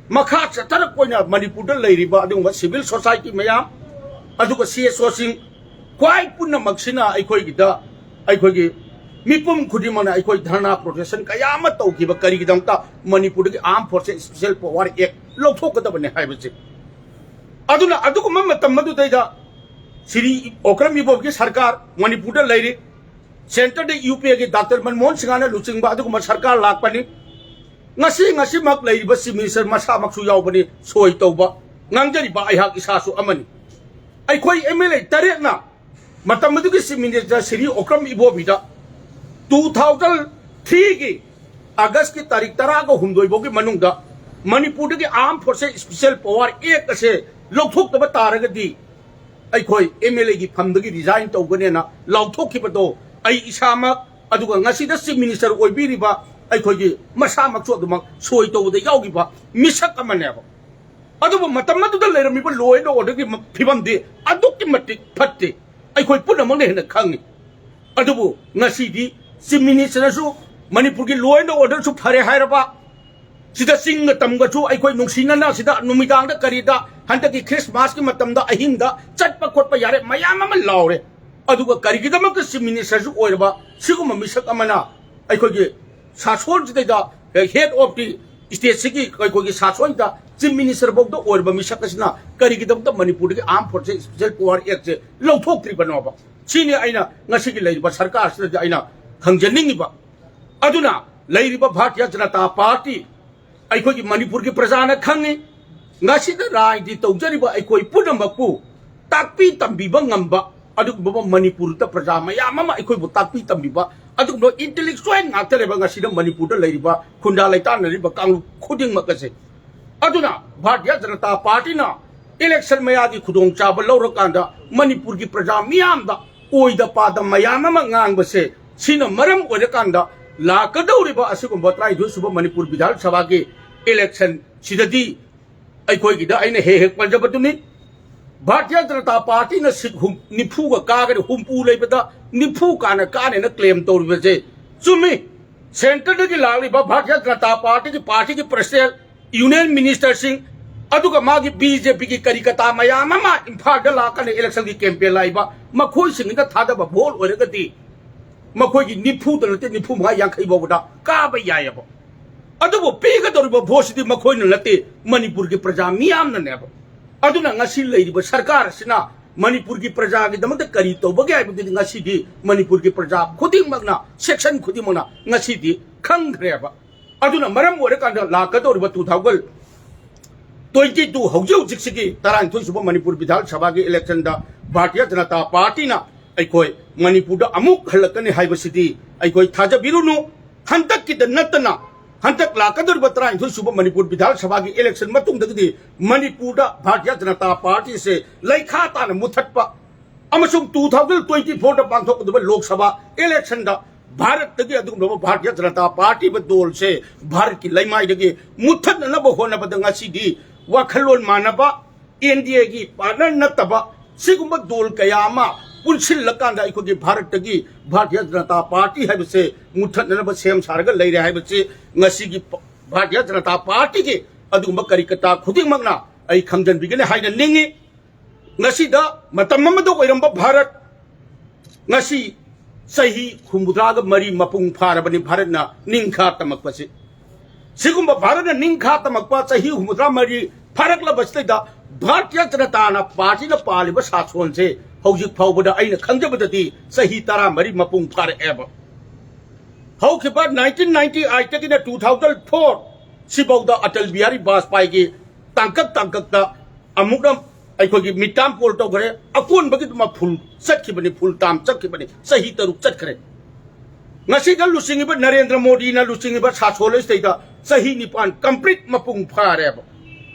ꯃꯈꯥ ꯆꯠꯊꯔꯛꯄ ꯑꯣꯏꯅ ꯃꯅꯤꯄꯨꯔꯗ ꯂꯩꯔꯤꯕ ꯑꯗꯨꯒꯨꯝꯕ civil society ꯃꯌꯥꯝ, ꯑꯗꯨꯒ ꯁꯤ ꯑꯦꯁ ꯑꯣꯁꯤꯡ, ꯈ꯭ꯋꯥꯏ ꯄꯨꯝꯅꯃꯛꯁꯤꯅ ꯑꯩꯈꯣꯏꯒꯤꯗ, ꯑꯩꯈꯣꯏꯒꯤ ꯃꯤꯄꯨꯝ ꯈꯨꯗꯤꯡꯃꯛꯅ ꯑꯩꯈꯣꯏ ꯙꯔꯅꯥ ꯄ꯭ꯔꯣꯇꯦꯁꯟ ꯀꯌꯥ ꯑꯃ ꯇꯧꯈꯤꯕ ꯀꯔꯤꯒꯤꯗꯃꯛꯇ? ꯃꯅꯤꯄꯨꯔꯗꯒꯤ ꯑꯥꯔꯝ ꯐꯣꯔꯁꯦꯁ ꯏꯁꯄꯤꯁꯦꯜ ꯄꯋꯥꯔ ꯑꯦꯛ ꯂꯧꯊꯣꯛꯀꯗꯕꯅꯤ ꯍꯥꯏꯕꯁꯦ꯫ ꯑꯗꯨꯅ ꯑꯗꯨꯒꯨꯝꯕ ꯃꯇꯝ ꯑꯗꯨꯗꯩꯗ ꯁꯤꯔꯤ ꯑꯣꯀ꯭ꯔꯝ ꯏꯕꯣꯕꯤꯒꯤ ꯁꯔꯀꯥꯔ ꯃꯅꯤꯄꯨꯔꯗ ꯂꯩꯔꯤ, ꯁꯦꯟꯇꯔꯗ ꯌꯨ ꯄꯤ ꯑꯦꯒꯤ ꯗꯥꯛꯇꯔ ꯃꯟꯃꯣꯍꯟ ꯁꯤꯡꯍꯅ ꯂꯨꯆꯤꯡꯕ ꯑꯗꯨꯒꯨꯝꯕ ꯁꯔꯀꯥꯔ ꯂꯥꯛꯄꯅꯤ꯫ ꯉꯁꯤ, ꯉꯁꯤꯃꯛ ꯂꯩꯔꯤꯕ ꯆꯤꯐ ꯃꯤꯅꯤꯁꯇꯔ ꯃꯁꯥꯃꯛꯁꯨ ꯌꯥꯎꯕꯅꯤ ꯁꯣꯏ ꯇꯧꯕ꯫ ꯉꯥꯡꯖꯔꯤꯕ ꯑꯩꯍꯥꯛ ꯏꯁꯥꯁꯨ ꯑꯃꯅꯤ꯫ ꯑꯩꯈꯣꯏ ꯑꯦꯝ ꯑꯦꯜ ꯑꯦ ꯇꯔꯦꯠꯅ ꯃꯇꯝ ꯑꯗꯨꯒꯤ ꯆꯤꯐ ꯃꯤꯅꯤꯁꯇꯔ ꯁꯤꯔꯤ ꯑꯣꯀ꯭ꯔꯝ ꯏꯕꯣꯕꯤꯗ ꯇꯨ ꯊꯥꯎꯖꯟ ꯊ꯭ꯔꯤꯒꯤ ꯑꯥꯒꯁꯀꯤ ꯇꯥꯔꯤꯛ ꯇꯔꯥꯒ ꯍꯨꯝꯗꯣꯏ ꯐꯥꯎꯒꯤ ꯃꯅꯨꯡꯗ ꯃꯅꯤꯄꯨꯔꯗꯒꯤ ꯑꯥꯔꯝ ꯐꯣꯔꯁꯦꯁ ꯏꯁꯄꯤꯁꯦꯜ ꯄꯋꯥꯔ ꯑꯦꯛ ꯑꯁꯦ ꯂꯧꯊꯣꯛꯇꯕ ꯇꯥꯔꯒꯗꯤ ꯑꯩꯈꯣꯏ ꯑꯦꯝ ꯑꯦꯜ ꯑꯦꯒꯤ ꯐꯝꯗꯒꯤ ꯔꯤꯖꯥꯏꯟ ꯇꯧꯒꯅꯦꯅ ꯂꯥꯎꯊꯣꯛꯈꯤꯕꯗꯣ ꯑꯩ ꯏꯁꯥꯃꯛ, ꯑꯗꯨꯒ ꯉꯁꯤꯗ ꯆꯤꯐ ꯃꯤꯅꯤꯁꯇꯔ ꯑꯣꯏꯕꯤꯔꯤꯕ ꯑꯩꯈꯣꯏꯒꯤ ꯃꯁꯥꯃꯛꯁꯨ ꯑꯗꯨꯃꯛ ꯁꯣꯏ ꯇꯧꯕꯗ ꯌꯥꯎꯈꯤꯕ ꯃꯤꯁꯛ ꯑꯃꯅꯦꯕ꯫ ꯑꯗꯨꯕꯨ ꯃꯇꯝ ꯑꯗꯨꯗ ꯂꯩꯔꯝꯃꯤꯕ ꯂꯣ ꯑꯦꯟ ꯑꯣꯔꯗꯔꯒꯤ ꯐꯤꯕꯝꯗꯤ ꯑꯗꯨꯛꯀꯤ ꯃꯇꯤꯛ ꯐꯠꯇꯦ, ꯑꯩꯈꯣꯏ ꯄꯨꯝꯅꯃꯛꯅ ꯍꯦꯟꯅ ꯈꯪꯉꯤ꯫ ꯑꯗꯨꯕꯨ ꯉꯁꯤꯗꯤ ꯆꯤꯐ ꯃꯤꯅꯤꯁꯇꯔꯅꯁꯨ ꯃꯅꯤꯄꯨꯔꯒꯤ ꯂꯣ ꯑꯦꯟ ꯑꯣꯔꯗꯔꯁꯨ ꯐꯔꯦ ꯍꯥꯏꯔꯕ, ꯁꯤꯗ ꯆꯤꯡꯒ ꯇꯝꯒꯁꯨ ꯑꯩꯈꯣꯏ ꯅꯨꯡꯁꯤꯅꯅ ꯁꯤꯗ ꯅꯨꯃꯤꯗꯥꯡꯗ ꯀꯔꯤꯗ ꯍꯟꯗꯛꯀꯤ ꯈ꯭ꯔꯤꯁꯃꯥꯁꯀꯤ ꯃꯇꯝꯗ ꯑꯍꯤꯡꯗ ꯆꯠꯄ ꯈꯣꯠꯄ ꯌꯥꯔꯦ, ꯃꯌꯥꯝ ꯑꯃ ꯂꯥꯎꯔꯦ꯫ ꯑꯗꯨꯒ ꯀꯔꯤꯒꯤꯗꯃꯛꯇ ꯆꯤꯐ ꯃꯤꯅꯤꯁꯇꯔꯁꯨ ꯑꯣꯏꯔꯕ ꯁꯤꯒꯨꯝꯕ ꯃꯤꯁꯛ ꯑꯃꯅ ꯑꯩꯈꯣꯏꯒꯤ ꯁꯥꯁꯣꯟꯁꯤꯗꯩꯗ, ꯍꯦꯗ ꯑꯣꯐ ꯗꯤ ꯁ꯭ꯇꯦꯠꯁꯤꯒꯤ ꯑꯩꯈꯣꯏꯒꯤ ꯁꯥꯁꯣꯟꯗ ꯆꯤꯐ ꯃꯤꯅꯤꯁꯇꯔ ꯐꯥꯎꯗ ꯑꯣꯏꯔꯕ ꯃꯤꯁꯛ ꯑꯁꯤꯅ ꯀꯔꯤꯒꯤꯗꯃꯛꯇ ꯃꯅꯤꯄꯨꯔꯗꯒꯤ ꯑꯥꯔꯝ ꯐꯣꯔꯁꯦꯁ ꯏꯁꯄꯤꯁꯦꯜ ꯄꯋꯥꯔ ꯑꯦꯛꯁꯦ ꯂꯧꯊꯣꯛꯇ꯭ꯔꯤꯕꯅꯣꯕ? ꯁꯤꯅꯤ ꯑꯩꯅ ꯉꯁꯤꯒꯤ ꯂꯩꯔꯤꯕ ꯁꯔꯀꯥꯔꯁꯤꯗꯗꯤ ꯑꯩꯅ ꯍꯪꯖꯅꯤꯡꯉꯤꯕ꯫ ꯑꯗꯨꯅ ꯂꯩꯔꯤꯕ ꯚꯥꯔꯇꯤꯌ ꯖꯅꯇꯥ ꯄꯥꯔꯇꯤ, ꯑꯩꯈꯣꯏꯒꯤ ꯃꯅꯤꯄꯨꯔꯒꯤ ꯄ꯭ꯔꯖꯥꯅ ꯈꯪꯉꯤ꯫ ꯉꯁꯤꯗ ꯔꯥꯏꯗꯤ ꯇꯧꯖꯔꯤꯕ ꯑꯩꯈꯣꯏ ꯄꯨꯝꯅꯃꯛꯄꯨ ꯇꯥꯛꯄꯤ ꯇꯝꯕꯤꯕ ꯉꯝꯕ ꯑꯗꯨꯒꯨꯝꯕ ꯃꯅꯤꯄꯨꯔꯗ ꯄ꯭ꯔꯖꯥ ꯃꯌꯥꯝ ꯑꯃ ꯑꯩꯈꯣꯏꯕꯨ ꯇꯥꯛꯄꯤ ꯇꯝꯕꯤꯕ ꯑꯗꯨꯒꯨꯝꯕ ꯏꯟꯇꯦꯂꯦꯛꯆꯨꯋꯦꯜ ꯉꯥꯛꯇꯅꯦꯕ ꯉꯁꯤꯗ ꯃꯅꯤꯄꯨꯔꯗ ꯂꯩꯔꯤꯕ ꯈꯨꯟꯗꯥ ꯂꯩꯇꯥꯅꯔꯤꯕ ꯀꯥꯡꯂꯨꯞ ꯈꯨꯗꯤꯡꯃꯛ ꯑꯁꯦ꯫ ꯑꯗꯨꯅ ꯚꯥꯔꯇꯤꯌ ꯖꯅꯇꯥ ꯄꯥꯔꯇꯤꯅ ꯏꯂꯦꯛꯁꯟ ꯃꯌꯥꯒꯤ ꯈꯨꯗꯣꯡꯆꯥꯕ ꯂꯧꯔꯀꯥꯟꯗ ꯃꯅꯤꯄꯨꯔꯒꯤ ꯄ꯭ꯔꯖꯥ ꯃꯤꯌꯥꯝꯗ ꯑꯣꯏꯗ ꯄꯥꯗ ꯃꯌꯥꯝ ꯑꯃ ꯉꯥꯡꯕꯁꯦ, ꯁꯤꯅ ꯃꯔꯝ ꯑꯣꯏꯔꯀꯥꯟꯗ ꯂꯥꯛꯀꯗꯧꯔꯤꯕ ꯑꯁꯤꯒꯨꯝꯕ ꯇꯔꯥꯅꯤꯊꯣꯏ ꯁꯨꯕ ꯃꯅꯤꯄꯨꯔ ꯕꯤꯙꯥꯟ ꯁꯚꯥꯒꯤ ꯏꯂꯦꯛꯁꯟ ꯁꯤꯗꯗꯤ ꯑꯩꯈꯣꯏꯒꯤꯗ ꯑꯩꯅ ꯍꯦꯛ ꯍꯦꯛ ꯄꯟꯖꯕꯗꯨꯅꯤ꯫ ꯚꯥꯔꯇꯤꯌ ꯖꯅꯇꯥ ꯄꯥꯔꯇꯤꯅ ꯁꯤꯠ ꯍꯨꯝ-, ꯅꯤꯐꯨꯒ ꯀꯥꯒꯅꯤ, ꯍꯨꯝꯐꯨ ꯂꯩꯕꯗ ꯅꯤꯐꯨ ꯀꯥꯅ ꯀꯥꯅꯦꯅ ꯀ꯭ꯂꯦꯝ ꯇꯧꯔꯤꯕꯁꯦ ꯆꯨꯝꯃꯤ꯫ ꯁꯦꯟꯇꯔꯗꯒꯤ ꯂꯥꯛꯂꯤꯕ ꯚꯥꯔꯇꯤꯌ ꯖꯅꯇꯥ ꯄꯥꯔꯇꯤꯒꯤ, ꯄꯥꯔꯇꯤꯒꯤ ꯄ꯭ꯔꯁꯤꯗꯦꯟ, ꯌꯨꯅꯤꯌꯟ ꯃꯤꯅꯤꯁꯇꯔꯁꯤꯡ, ꯑꯗꯨꯒ ꯃꯥꯒꯤ ꯕꯤ ꯖꯦ ꯄꯤꯒꯤ ꯀꯔꯤ ꯀꯇꯥ ꯃꯌꯥꯝ ꯑꯃ ꯏꯝꯐꯥꯜꯗ ꯂꯥꯛꯀꯅꯤ, ꯏꯂꯦꯛꯁꯟꯒꯤ ꯀꯦꯝꯄꯦꯟ ꯂꯥꯛꯏꯕ, ꯃꯈꯣꯏꯁꯤꯡꯁꯤꯅ ꯊꯥꯗꯕ ꯚꯣꯠ ꯑꯣꯏꯔꯒꯗꯤ ꯃꯈꯣꯏꯒꯤ ꯅꯤꯐꯨꯗ ꯅꯠꯇꯦ, ꯅꯤꯐꯨ ꯃꯉꯥ, ꯌꯥꯡꯈꯩ ꯐꯥꯎꯕꯗ ꯀꯥꯕ ꯌꯥꯏꯑꯕ꯫ ꯑꯗꯨꯕꯨ ꯄꯤꯒꯗꯧꯔꯤꯕ ꯚꯣꯠꯁꯤꯗꯤ ꯃꯈꯣꯏꯅ ꯅꯠꯇꯦ, ꯃꯅꯤꯄꯨꯔꯒꯤ ꯄ꯭ꯔꯖꯥ ꯃꯤꯌꯥꯝꯅꯅꯦꯕ꯫ ꯑꯗꯨꯅ ꯉꯁꯤ ꯂꯩꯔꯤꯕ ꯁꯔꯀꯥꯔ ꯑꯁꯤꯅ ꯃꯅꯤꯄꯨꯔꯒꯤ ꯄ꯭ꯔꯖꯥꯒꯤꯗꯃꯛꯇ ꯀꯔꯤ ꯇꯧꯕꯒꯦ ꯍꯥꯏꯕꯗꯨꯗꯤ ꯉꯁꯤꯗꯤ ꯃꯅꯤꯄꯨꯔꯒꯤ ꯄ꯭ꯔꯖꯥ ꯈꯨꯗꯤꯡꯃꯛꯅ, ꯁꯦꯛꯁꯟ ꯈꯨꯗꯤꯡꯃꯛꯅ ꯉꯁꯤꯗꯤ ꯈꯪꯈ꯭ꯔꯦꯕ꯫ ꯑꯗꯨꯅ ꯃꯔꯝ ꯑꯣꯏꯔꯀꯥꯟꯗ ꯂꯥꯛꯀꯗꯧꯔꯤꯕ two thousand twenty two, ꯍꯧꯖꯤꯛ ꯍꯧꯖꯤꯛꯁꯤꯒꯤ ꯇꯔꯥꯅꯤꯊꯣꯏ ꯁꯨꯕ ꯃꯅꯤꯄꯨꯔ ꯕꯤꯙꯥꯟ ꯁꯚꯥꯒꯤ ꯏꯂꯦꯛꯁꯟꯗ ꯚꯥꯔꯇꯤꯌ ꯖꯅꯇꯥ ꯄꯥꯔꯇꯤꯅ ꯑꯩꯈꯣꯏ ꯃꯅꯤꯄꯨꯔꯗ ꯑꯃꯨꯛ ꯍꯜꯂꯛꯀꯅꯤ ꯍꯥꯏꯕꯁꯤꯗꯤ ꯑꯩꯈꯣꯏ ꯊꯥꯖꯕꯤꯔꯨꯅꯨ꯫ ꯍꯟꯗꯛꯀꯤꯗ ꯅꯠꯇꯅ ꯍꯟꯗꯛ ꯂꯥꯛꯀꯗꯧꯔꯤꯕ ꯇꯔꯥꯅꯤꯊꯣꯏ ꯁꯨꯕ ꯃꯅꯤꯄꯨꯔ ꯕꯤꯙꯥꯟ ꯁꯚꯥꯒꯤ ꯏꯂꯦꯛꯁꯟ ꯃꯇꯨꯡꯗꯒꯤꯗꯤ ꯃꯅꯤꯄꯨꯔꯗ ꯚꯥꯔꯇꯤꯌ ꯖꯅꯇꯥ ꯄꯥꯔꯇꯤꯁꯦ ꯂꯩꯈꯥ ꯇꯥꯅ ꯃꯨꯊꯠꯄ ꯑꯃꯁꯨꯡ two thousand twenty fourꯗ ꯄꯥꯡꯊꯣꯛꯀꯗꯕ ꯂꯣꯛ ꯁꯚꯥ ꯏꯂꯦꯛꯁꯟꯗ ꯚꯥꯔꯠꯇꯒꯤ ꯑꯗꯨꯒꯨꯝꯂꯕ ꯚꯥꯔꯇꯤꯌ ꯖꯅꯇꯥ ꯄꯥꯔꯇꯤꯕ ꯗꯣꯜꯁꯦ ꯚꯥꯔꯠꯀꯤ ꯂꯩꯃꯥꯏꯗꯒꯤ ꯃꯨꯠꯊꯠꯅꯅꯕ ꯍꯣꯠꯅꯕꯗ ꯉꯁꯤꯗꯤ ꯋꯥꯈꯜꯂꯣꯟ ꯃꯥꯟꯅꯕ, ꯑꯦꯟ ꯗꯤ ꯑꯦꯒꯤ ꯄꯥꯔꯠꯅꯔ ꯅꯠꯇꯕ ꯁꯤꯒꯨꯝꯕ ꯗꯣꯜ ꯀꯌꯥ ꯑꯃ ꯄꯨꯟꯁꯤꯜꯂꯀꯥꯟꯗ ꯑꯩꯈꯣꯏꯒꯤ ꯚꯥꯔꯠꯇꯒꯤ ꯚꯥꯔꯇꯤꯌ ꯖꯅꯇꯥ ꯄꯥꯔꯇꯤ ꯍꯥꯏꯕꯁꯦ ꯃꯨꯠꯊꯠꯅꯅꯕ ꯁꯦꯝ ꯁꯥꯔꯒ ꯂꯩꯔꯦ ꯍꯥꯏꯕꯁꯤ ꯉꯁꯤꯒꯤ ꯚꯥꯔꯇꯤꯌ ꯖꯅꯇꯥ ꯄꯥꯔꯇꯤꯒꯤ ꯑꯗꯨꯒꯨꯝꯕ ꯀꯔꯤꯀꯇꯥ ꯈꯨꯗꯤꯡꯃꯛꯅ ꯑꯩ ꯈꯪꯖꯟꯕꯤꯒꯅꯤ ꯍꯥꯏꯅ ꯅꯤꯡꯏ꯫ ꯉꯁꯤꯗ ꯃꯇꯝ ꯑꯃꯗ ꯑꯣꯏꯔꯝꯕ ꯚꯥꯔꯠ ꯉꯁꯤ ꯆꯍꯤ ꯍꯨꯝꯐꯨꯇꯔꯥꯒ ꯃꯔꯤ ꯃꯄꯨꯡ ꯐꯥꯔꯕꯅꯤ ꯚꯥꯔꯠꯅ ꯅꯤꯡꯈꯥ ꯇꯝꯃꯛꯄꯁꯤ꯫ ꯁꯤꯒꯨꯝꯕ ꯚꯥꯔꯠꯅ ꯅꯤꯡꯈꯥ ꯇꯝꯃꯛꯄ ꯆꯍꯤ ꯍꯨꯝꯐꯨꯇꯔꯥ ꯃꯔꯤ ꯐꯥꯔꯛꯂꯕꯁꯤꯗꯩꯗ ꯚꯥꯔꯇꯤꯌ ꯖꯅꯇꯥꯅ ꯄꯥꯔꯇꯤꯅ ꯄꯥꯜꯂꯤꯕ ꯁꯥꯁꯣꯟꯁꯦ ꯍꯧꯖꯤꯛ ꯐꯥꯎꯕꯗ ꯑꯩꯅ ꯈꯪꯖꯕꯗꯗꯤ ꯆꯍꯤ ꯇꯔꯥꯃꯔꯤ ꯃꯄꯨꯡ ꯐꯥꯔꯛꯑꯦꯕ꯫ ꯍꯧꯈꯤꯕ nineteen ninety eightꯇꯒꯤꯅ two thousand four ꯁꯤꯐꯥꯎꯗ Atal Bihari ꯕꯥꯖꯄꯥꯏꯒꯤ ꯇꯥꯡꯀꯛ ꯇꯥꯡꯀꯛꯇ ꯑꯃꯨꯛꯅ ꯑꯩꯈꯣꯏꯒꯤ ꯃꯤꯇꯥꯝ ꯄꯣꯜ ꯇꯧꯈ꯭ꯔꯦ, ꯑꯀꯣꯟꯕꯒꯤꯗꯨꯃ ꯐꯨꯜ ꯆꯠꯈꯤꯕꯅꯤ, ꯐꯨꯜ ꯇꯥꯝ ꯆꯠꯈꯤꯕꯅꯤ, ꯆꯍꯤ ꯇꯔꯨꯛ ꯆꯠꯈ꯭ꯔꯦ꯫ ꯉꯁꯤꯗ ꯂꯨꯆꯤꯡꯉꯤꯕ ꯅꯔꯦꯟꯗ꯭ꯔ ꯃꯣꯗꯤꯅ ꯂꯨꯆꯤꯡꯉꯤꯕ ꯁꯥꯁꯣꯜ ꯑꯁꯤꯗꯩꯗ ꯆꯍꯤ ꯅꯤꯄꯥꯟ ꯀꯝꯄ꯭ꯂꯤꯠ ꯃꯄꯨꯡ ꯐꯥꯔꯦꯕ꯫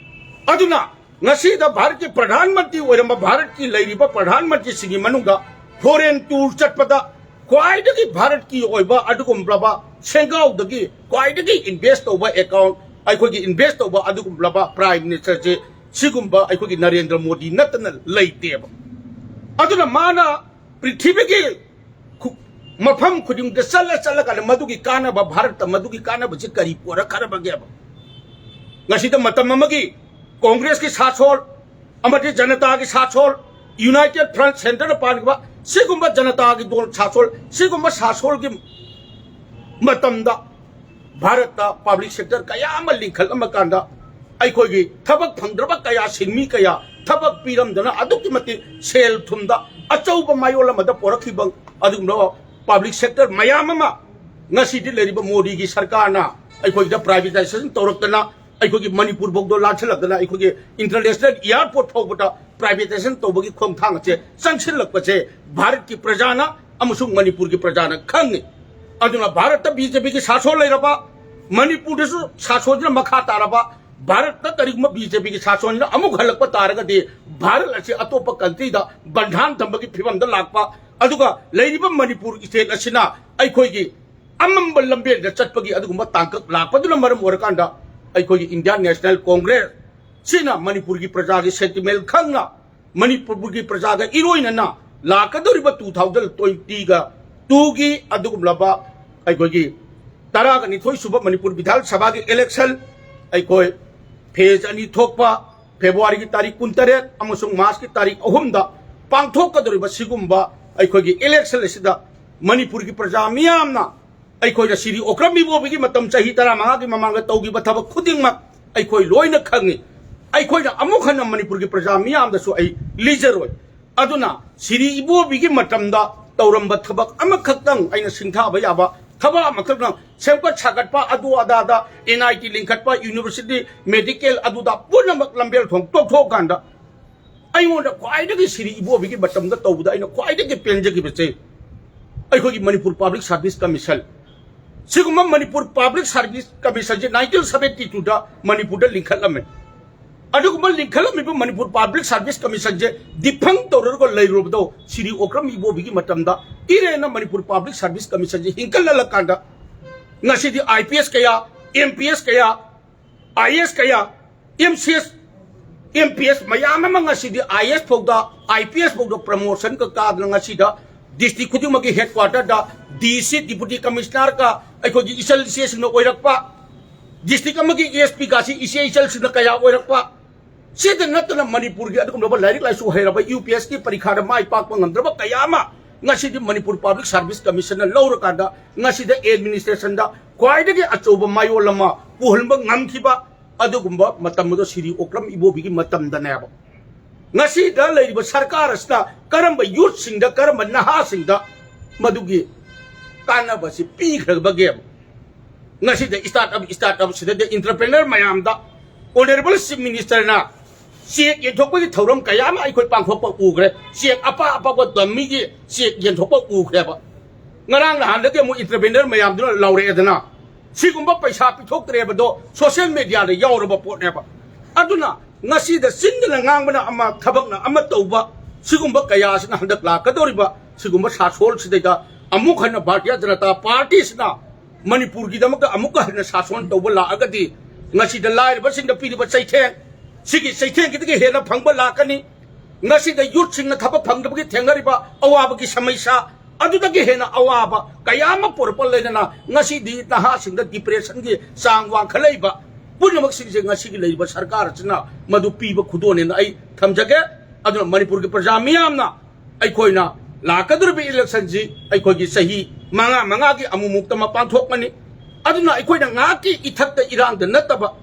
ꯑꯗꯨꯅ ꯉꯁꯤꯗ ꯚꯥꯔꯠꯀꯤ ꯄ꯭ꯔꯙꯥꯟ ꯃꯟꯇ꯭ꯔꯤ ꯑꯣꯏꯔꯝꯕ, ꯚꯥꯔꯠꯀꯤ ꯂꯩꯔꯤꯕ ꯄ꯭ꯔꯙꯥꯟ ꯃꯟꯇ꯭ꯔꯤꯁꯤꯡꯒꯤ ꯃꯅꯨꯡꯗ ꯐꯣꯔꯦꯟ ꯇꯨꯔ ꯆꯠꯄꯗ ꯈ꯭ꯋꯥꯏꯗꯒꯤ ꯚꯥꯔꯠꯀꯤ ꯑꯣꯏꯕ ꯑꯗꯨꯒꯨꯝꯂꯕ ꯁꯦꯡꯒꯥꯎꯗꯒꯤ ꯈ꯭ꯋꯥꯏꯗꯒꯤ ꯏꯟꯚꯦꯁ ꯇꯧꯕ ꯑꯦꯀꯥꯎꯟ, ꯑꯩꯈꯣꯏꯒꯤ ꯏꯟꯚꯦꯁ ꯇꯧꯕ ꯑꯗꯨꯒꯨꯝꯂꯕ ꯄ꯭ꯔꯥꯏꯝ ꯃꯤꯅꯤꯁꯇꯔꯁꯦ ꯁꯤꯒꯨꯝꯕ ꯑꯩꯈꯣꯏꯒꯤ ꯅꯔꯦꯟꯗ꯭ꯔ ꯃꯣꯗꯤ ꯅꯠꯇꯅ ꯂꯩꯇꯦꯕ꯫ ꯑꯗꯨꯅ ꯃꯥꯅ ꯄ꯭ꯔꯤꯊꯤꯕꯤꯒꯤ ꯈꯨ-, ꯃꯐꯝ ꯈꯨꯗꯤꯡꯗ ꯆꯠꯂ ꯆꯠꯂꯀꯥꯟꯗ ꯃꯗꯨꯒꯤ ꯀꯥꯟꯅꯕ, ꯚꯥꯔꯠꯇ ꯃꯗꯨꯒꯤ ꯀꯥꯟꯅꯕꯁꯤ ꯀꯔꯤ ꯄꯨꯔꯛꯈ꯭ꯔꯕꯒꯦꯕ? ꯉꯁꯤꯗ ꯃꯇꯝ ꯑꯃꯒꯤ ꯀꯣꯡꯒ꯭ꯔꯦꯁꯀꯤ ꯁꯥꯁꯣꯜ ꯑꯃꯗꯤ ꯖꯅꯇꯥꯒꯤ ꯁꯥꯁꯣꯜ, ꯌꯨꯅꯥꯏꯇꯦꯗ ꯐ꯭ꯔꯟꯠ ꯁꯦꯟꯇꯔꯅ ꯄꯥꯟꯈꯤꯕ ꯁꯤꯒꯨꯝꯕ ꯖꯅꯇꯥꯒꯤ ꯗꯣꯜ ꯁꯥꯁꯣꯜ, ꯁꯤꯒꯨꯝꯕ ꯁꯥꯁꯣꯜꯒꯤ ꯃꯇꯝꯗ ꯚꯥꯔꯠꯇ ꯄꯕ꯭ꯂꯤꯛ ꯁꯦꯛꯇꯔ ꯀꯌꯥ ꯑꯃ ꯂꯤꯡꯈꯠꯂꯝꯃꯀꯥꯟꯗ ꯑꯩꯈꯣꯏꯒꯤ ꯊꯕꯛ ꯐꯪꯗ꯭ꯔꯕ ꯀꯌꯥ, ꯁꯤꯟꯃꯤ ꯀꯌꯥ ꯊꯕꯛ ꯄꯤꯔꯝꯗꯅ ꯑꯗꯨꯛꯀꯤ ꯃꯇꯤꯛ ꯁꯦꯜ ꯊꯨꯝꯗ ꯑꯆꯧꯕ ꯃꯌꯣꯜ ꯑꯃꯗ ꯄꯣꯔꯛꯈꯤꯕ ꯑꯗꯨꯒꯨꯝꯂꯕ ꯄꯕ꯭ꯂꯤꯛ ꯁꯦꯛꯇꯔ ꯃꯌꯥꯝ ꯑꯃ ꯉꯁꯤꯗꯤ ꯂꯩꯔꯤꯕ ꯃꯣꯗꯤꯒꯤ ꯁꯔꯀꯥꯔꯅ ꯑꯩꯈꯣꯏꯗ ꯄ꯭ꯔꯥꯏꯚꯦꯇꯥꯏꯖꯦꯁꯟ ꯇꯧꯔꯛꯇꯅ ꯑꯩꯈꯣꯏꯒꯤ ꯃꯅꯤꯄꯨꯔ ꯐꯥꯎꯗ ꯂꯥꯟꯁꯤꯜꯂꯛꯇꯅ ꯑꯩꯈꯣꯏꯒꯤ ꯏꯟꯇꯔꯅꯦꯁꯅꯦꯜ ꯏꯌꯥꯔꯄꯣꯔꯠ ꯐꯥꯎꯕꯗ ꯄ꯭ꯔꯥꯏꯚꯦꯇꯥꯏꯖꯦꯁꯟ ꯇꯧꯕꯒꯤ ꯈꯣꯡꯊꯥꯡ ꯑꯁꯦ ꯆꯪꯁꯤꯜꯂꯛꯄꯁꯦ ꯚꯥꯔꯠꯀꯤ ꯄ꯭ꯔꯖꯥꯅ ꯑꯃꯁꯨꯡ ꯃꯅꯤꯄꯨꯔꯒꯤ ꯄ꯭ꯔꯖꯥꯅ ꯈꯪꯉꯤ꯫ ꯑꯗꯨꯅ ꯚꯥꯔꯠꯇ ꯕꯤꯖꯦꯄꯤꯒꯤ ꯁꯥꯁꯣꯟ ꯂꯩꯔꯕ, ꯃꯅꯤꯄꯨꯔꯗꯁꯨ ꯁꯥꯁꯣꯟꯁꯤꯅ ꯃꯈꯥ ꯇꯥꯔꯕ, ꯚꯥꯔꯠꯇ ꯀꯔꯤꯒꯨꯝꯕ ꯕꯤꯖꯦꯄꯤꯒꯤ ꯁꯥꯁꯣꯟꯁꯤꯅ ꯑꯃꯨꯛ ꯍꯜꯂꯛꯄ ꯇꯥꯔꯒꯗꯤ ꯚꯥꯔꯠ ꯑꯁꯤ ꯑꯇꯣꯞꯄ ꯀꯟꯇ꯭ꯔꯤꯗ ꯕꯟꯙꯥꯟ ꯊꯝꯕꯒꯤ ꯐꯤꯕꯝꯗ ꯂꯥꯛꯄ, ꯑꯗꯨꯒ ꯂꯩꯔꯤꯕ ꯃꯅꯤꯄꯨꯔ ꯁ꯭ꯇꯦꯠ ꯑꯁꯤꯅ ꯑꯩꯈꯣꯏꯒꯤ ꯑꯃꯝꯕ ꯂꯝꯕꯦꯜꯗ ꯆꯠꯄꯒꯤ ꯑꯗꯨꯒꯨꯝꯕ ꯇꯥꯡꯀꯛ ꯂꯥꯛꯄꯗꯨꯅ ꯃꯔꯝ ꯑꯣꯏꯔꯀꯥꯟꯗ ꯑꯩꯈꯣꯏꯒꯤ ꯏꯟꯗꯤꯌꯥꯟ ꯅꯦꯁꯅꯦꯜ ꯀꯣꯡꯒ꯭ꯔꯦꯁ ꯁꯤꯅ ꯃꯅꯤꯄꯨꯔꯒꯤ ꯄ꯭ꯔꯖꯥꯒꯤ ꯁꯦꯟꯇꯤꯃꯦꯟ ꯈꯪꯅ ꯃꯅꯤꯄꯨꯔꯒꯤ ꯄ꯭ꯔꯖꯥꯒ ꯏꯔꯣꯏꯅꯅ ꯂꯥꯛꯀꯗꯧꯔꯤꯕ ꯇꯨ ꯊꯥꯎꯖꯟ ꯇ꯭ꯋꯦꯟꯇꯤꯒ ꯇꯨꯒꯤ ꯑꯗꯨꯒꯨꯝꯂꯕ ꯑꯩꯈꯣꯏꯒꯤ ꯇꯔꯥꯒ ꯅꯤꯊꯣꯏ ꯁꯨꯕ ꯃꯅꯤꯄꯨꯔ ꯕꯤꯙꯥꯟ ꯁꯚꯥꯒꯤ ꯏꯂꯦꯛꯁꯟ ꯑꯩꯈꯣꯏ ꯐꯦꯖ ꯑꯅꯤ ꯊꯣꯛꯄ ꯐꯦꯕ꯭ꯔꯨꯋꯥꯔꯤꯒꯤ ꯇꯥꯔꯤꯛ ꯀꯨꯟꯇꯔꯦꯠ ꯑꯃꯁꯨꯡ ꯃꯥꯔꯆꯀꯤ ꯇꯥꯔꯤꯛ ꯑꯍꯨꯝꯗ ꯄꯥꯡꯊꯣꯛꯀꯗꯧꯔꯤꯕ ꯁꯤꯒꯨꯝꯕ ꯑꯩꯈꯣꯏꯒꯤ ꯏꯂꯦꯛꯁꯟ ꯑꯁꯤꯗ ꯃꯅꯤꯄꯨꯔꯒꯤ ꯄ꯭ꯔꯖꯥ ꯃꯤꯌꯥꯝꯅ ꯑꯩꯈꯣꯏꯅ ꯁꯤꯔꯤ ꯑꯣꯀ꯭ꯔꯝ ꯏꯕꯣꯕꯤꯒꯤ ꯃꯇꯝ ꯆꯍꯤ ꯇꯔꯥꯃꯉꯥꯒꯤ ꯃꯃꯥꯡꯗ ꯇꯧꯈꯤꯕ ꯊꯕꯛ ꯈꯨꯗꯤꯡꯃꯛ ꯑꯩꯈꯣꯏ ꯂꯣꯏꯅ ꯈꯪꯉꯤ꯫ ꯑꯩꯈꯣꯏꯅ ꯑꯃꯨꯛ ꯍꯟꯅ ꯃꯅꯤꯄꯨꯔꯒꯤ ꯄ꯭ꯔꯖꯥ ꯃꯤꯌꯥꯝꯗꯁꯨ ꯑꯩ ꯂꯤꯖꯔꯣꯏ꯫ ꯑꯗꯨꯅ ꯁꯤꯔꯤ ꯏꯕꯣꯕꯤꯒꯤ ꯃꯇꯝꯗ ꯇꯧꯔꯝꯕ ꯊꯕꯛ ꯑꯃꯈꯛꯇꯪ ꯑꯩꯅ ꯁꯤꯡꯊꯥꯕ ꯌꯥꯕ ꯊꯕꯛ ꯑꯃꯈꯛꯇꯪ ꯁꯦꯝꯒꯠ ꯁꯥꯒꯠꯄ, ꯑꯗꯨ ꯑꯗꯥꯗ ꯑꯦꯟ ꯑꯥꯏ ꯇꯤ ꯂꯤꯡꯈꯠꯄ, ꯌꯨꯅꯤꯚꯔꯁꯤꯇꯤ, ꯃꯦꯗꯤꯀꯦꯜ, ꯑꯗꯨꯗ ꯄꯨꯝꯅꯃꯛ ꯂꯝꯕꯦꯜ ꯊꯣꯡ ꯇꯣꯛꯊꯣꯛꯑꯀꯥꯟꯗ ꯑꯩꯉꯣꯟꯗ ꯈ꯭ꯋꯥꯏꯗꯒꯤ ꯁꯤꯔꯤ ꯏꯕꯣꯕꯤꯒꯤ ꯃꯇꯝꯗ ꯇꯧꯕꯗ ꯑꯩꯅ ꯈ꯭ꯋꯥꯏꯗꯒꯤ ꯄꯦꯟꯖꯈꯤꯕꯁꯦ ꯑꯩꯈꯣꯏꯒꯤ ꯃꯅꯤꯄꯨꯔ ꯄꯕ꯭ꯂꯤꯛ ꯁꯥꯔꯚꯤꯁ ꯀꯃꯤꯁꯟ꯫ ꯁꯤꯒꯨꯝꯕ ꯃꯅꯤꯄꯨꯔ ꯄꯕ꯭ꯂꯤꯛ ꯁꯥꯔꯚꯤꯁ ꯀꯃꯤꯁꯟꯁꯦ ꯅꯥꯏꯟꯇꯤꯟ ꯁꯚꯦꯟꯇꯤ ꯇꯨꯗ ꯃꯅꯤꯄꯨꯔꯗ ꯂꯤꯡꯈꯠꯂꯝꯃꯦ꯫ ꯑꯗꯨꯒꯨꯝꯕ ꯂꯤꯡꯈꯠꯂꯝꯃꯤꯕ ꯃꯅꯤꯄꯨꯔ ꯄꯕ꯭ꯂꯤꯛ ꯁꯥꯔꯚꯤꯁ ꯀꯃꯤꯁꯟꯁꯦ ꯗꯤꯐꯪ ꯇꯧꯔꯒ ꯂꯩꯔꯨꯕꯗꯣ ꯁꯤꯔꯤ ꯑꯣꯀ꯭ꯔꯝ ꯏꯕꯣꯕꯤꯒꯤ ꯃꯇꯝꯗ ꯏꯔꯦꯅ ꯃꯅꯤꯄꯨꯔ ꯄꯕ꯭ꯂꯤꯛ ꯁꯥꯔꯚꯤꯁ ꯀꯃꯤꯁꯟꯁꯦ ꯍꯤꯡꯒꯠꯍꯜꯂꯀꯥꯟꯗ ꯉꯁꯤꯗꯤ ꯑꯥꯏ ꯄꯤ ꯑꯦꯁ ꯀꯌꯥ, ꯑꯦꯝ ꯄꯤ ꯑꯦꯁ ꯀꯌꯥ, ꯑꯥꯏ ꯑꯦꯁ ꯀꯌꯥ, M C S, M P S ꯃꯌꯥꯝ ꯑꯃ ꯉꯁꯤꯗꯤ ꯑꯥꯏ ꯑꯦꯁ ꯐꯥꯎꯗ, ꯑꯥꯏ ꯄꯤ ꯑꯦꯁ ꯐꯥꯎꯗ ꯄ꯭ꯔꯃꯣꯁꯟꯒ ꯀꯥꯗꯅ ꯉꯁꯤꯗ ꯗꯤꯁꯇ꯭ꯔꯤꯛ ꯈꯨꯗꯤꯡꯃꯛꯀꯤ ꯍꯦꯗ ꯀ꯭ꯋꯥꯇꯔꯗ ꯗꯤ ꯁꯤ, ꯗꯤꯄꯨꯇꯤ ꯀꯃꯤꯁꯅꯔꯒ ꯑꯩꯈꯣꯏꯒꯤ ꯏꯆꯜ ꯏꯆꯦꯁꯤꯡꯅ ꯑꯣꯏꯔꯛꯄ, ꯗꯤꯁꯇ꯭ꯔꯤꯛ ꯑꯃꯒꯤ ꯑꯦꯁ ꯄꯤ ꯀꯥꯁꯤ ꯏꯆꯦ ꯏꯆꯜꯁꯤꯡꯅ ꯀꯌꯥ ꯑꯣꯏꯔꯛꯄ, ꯁꯤꯗ ꯅꯠꯇꯅ ꯃꯅꯤꯄꯨꯔꯒꯤ ꯑꯗꯨꯒꯨꯝꯂꯕ ꯂꯥꯏꯔꯤꯛ ꯂꯥꯏꯁꯨ ꯍꯩꯔꯕ ꯌꯨ ꯄꯤ ꯑꯦꯁ ꯀꯤ ꯄꯔꯤꯈꯥꯗ ꯃꯥꯏ ꯄꯥꯛꯄ ꯉꯝꯗ꯭ꯔꯕ ꯀꯌꯥ ꯑꯃ ꯉꯁꯤꯗꯤ ꯃꯅꯤꯄꯨꯔ ꯄꯕ꯭ꯂꯤꯛ ꯁꯥꯔꯚꯤꯁ ꯀꯃꯤꯁꯟꯅ ꯂꯧꯔꯀꯥꯟꯗ ꯉꯁꯤꯗ ꯑꯦꯗꯃꯤꯅꯤꯁꯇ꯭ꯔꯦꯁꯟꯗ ꯈ꯭ꯋꯥꯏꯗꯒꯤ ꯑꯆꯧꯕ ꯃꯥꯌꯣꯜ ꯑꯃ ꯄꯨꯍꯟꯕ ꯉꯝꯈꯤꯕ ꯑꯗꯨꯒꯨꯝꯕ ꯃꯇꯝ ꯑꯗꯨ ꯁꯤꯔꯤ ꯑꯣꯀ꯭ꯔꯝ ꯏꯕꯣꯕꯤꯒꯤ ꯃꯇꯝꯗꯅꯦꯕ꯫ ꯉꯁꯤꯗ ꯂꯩꯔꯤꯕ ꯁꯔꯀꯥꯔ ꯑꯁꯤꯅ ꯀꯔꯝꯕ ꯌꯨꯠꯁꯤꯡꯗ, ꯀꯔꯝꯕ ꯅꯍꯥꯁꯤꯡꯗ ꯃꯗꯨꯒꯤ ꯀꯥꯟꯅꯕꯁꯤ ꯄꯤꯈ꯭ꯔꯕꯒꯦ? ꯉꯁꯤꯗ ꯁ꯭ꯇꯥꯔꯠ ꯑꯞ, ꯁ꯭ꯇꯥꯔꯠ ꯑꯞ ꯁꯤꯗꯗꯤ ꯑꯦꯟꯇꯔꯄ꯭ꯔꯦꯅꯔ ꯃꯌꯥꯝꯗ ꯑꯣꯅꯔꯦꯕꯜ ꯆꯤꯐ ꯃꯤꯅꯤꯁꯇꯔꯅ ꯆꯦꯛ ꯌꯦꯟꯊꯣꯛꯄꯒꯤ ꯊꯧꯔꯝ ꯀꯌꯥ ꯑꯃ ꯑꯩꯈꯣꯏ ꯄꯥꯡꯊꯣꯛꯄ ꯎꯈ꯭ꯔꯦ꯫ ꯆꯦꯛ ꯑꯄꯥꯛ ꯑꯄꯥꯛꯄ ꯗꯝꯃꯤꯒꯤ ꯆꯦꯛ ꯌꯦꯟꯊꯣꯛꯄ ꯎꯈ꯭ꯔꯦꯕ꯫ ꯉꯔꯥꯡ ꯅꯍꯥꯟꯗꯒꯤ ꯑꯃꯨꯛ ꯑꯦꯟꯇꯔꯄ꯭ꯔꯦꯅꯔ ꯃꯌꯥꯝꯗꯨꯅ ꯂꯥꯎꯔꯛꯑꯦꯗꯅ, ꯁꯤꯒꯨꯝꯕ ꯄꯩꯁꯥ ꯄꯤꯊꯣꯛꯇ꯭ꯔꯦꯕꯗꯣ ꯁꯣꯁꯤꯌꯦꯜ ꯃꯦꯗꯤꯌꯥꯗ ꯌꯥꯎꯔꯕ ꯄꯣꯠꯅꯦꯕ꯫ ꯑꯗꯨꯅ ꯉꯁꯤꯗ ꯆꯤꯟꯗꯅ ꯉꯥꯡꯕꯅ ꯑꯃ, ꯊꯕꯛꯅ ꯑꯃ ꯇꯧꯕ, ꯁꯤꯒꯨꯝꯕ ꯀꯌꯥꯁꯤꯅ ꯍꯟꯗꯛ ꯂꯥꯛꯀꯗꯧꯔꯤꯕ ꯁꯤꯒꯨꯝꯕ ꯁꯥꯁꯣꯜꯁꯤꯗꯩꯗ ꯑꯃꯨꯛ ꯍꯟꯅ ꯚꯥꯔꯇꯤꯌ ꯖꯅꯇꯥ ꯄꯥꯔꯇꯤꯁꯤꯅ ꯃꯅꯤꯄꯨꯔꯒꯤꯗꯃꯛꯇ ꯑꯃꯨꯛꯀ ꯍꯟꯅ ꯁꯥꯁꯣꯟ ꯇꯧꯕ ꯂꯥꯛꯑꯒꯗꯤ, ꯉꯁꯤꯗ ꯂꯥꯏꯔꯕꯁꯤꯡꯗ ꯄꯤꯔꯤꯕ ꯆꯩꯊꯦꯡ, ꯁꯤꯒꯤ ꯆꯩꯊꯦꯡꯒꯤꯗꯒꯤ ꯍꯦꯟꯅ ꯐꯪꯕ ꯂꯥꯛꯀꯅꯤ꯫ ꯉꯁꯤꯗ ꯌꯨꯠꯁꯤꯡꯅ ꯊꯕꯛ ꯐꯪꯗꯕꯒꯤ ꯊꯦꯡꯅꯔꯤꯕ ꯑꯋꯥꯕꯒꯤ ꯁꯃꯩꯁꯥ, ꯑꯗꯨꯗꯒꯤ ꯍꯦꯟꯅ ꯑꯋꯥꯕ ꯀꯌꯥ ꯑꯃ ꯄꯨꯔꯛꯄ ꯂꯩꯗꯅ, ꯉꯁꯤꯗꯤ ꯅꯍꯥꯁꯤꯡꯗ ꯗꯤꯄ꯭ꯔꯦꯁꯟꯒꯤ ꯆꯥꯡ ꯋꯥꯡꯈꯠꯂꯛꯏꯕ ꯄꯨꯝꯅꯃꯛꯁꯤꯡꯁꯦ ꯉꯁꯤꯒꯤ ꯂꯩꯔꯤꯕ ꯁꯔꯀꯥꯔ ꯑꯁꯤꯅ ꯃꯗꯨ ꯄꯤꯕ ꯈꯨꯗꯣꯜꯅꯦꯅ ꯑꯩ ꯊꯝꯖꯒꯦ꯫ ꯑꯗꯨꯅ ꯃꯅꯤꯄꯨꯔꯒꯤ ꯄ꯭ꯔꯖꯥ ꯃꯤꯌꯥꯝꯅ ꯑꯩꯈꯣꯏꯅ ꯂꯥꯛꯀꯗꯧꯔꯤꯕ ꯏꯂꯦꯛꯁꯟꯁꯤ ꯑꯩꯈꯣꯏꯒꯤ ꯆꯍꯤ ꯃꯉꯥ ꯃꯉꯥꯒꯤ ꯑꯃꯨꯛꯃꯨꯛꯇ ꯑꯃ ꯄꯥꯡꯊꯣꯛꯄꯅꯤ꯫ ꯑꯗꯨꯅ ꯑꯩꯈꯣꯏꯅ ꯉꯥꯏꯍꯥꯛꯀꯤ ꯏꯊꯛꯇ ꯏꯔꯥꯡꯗ ꯅꯠꯇꯕ,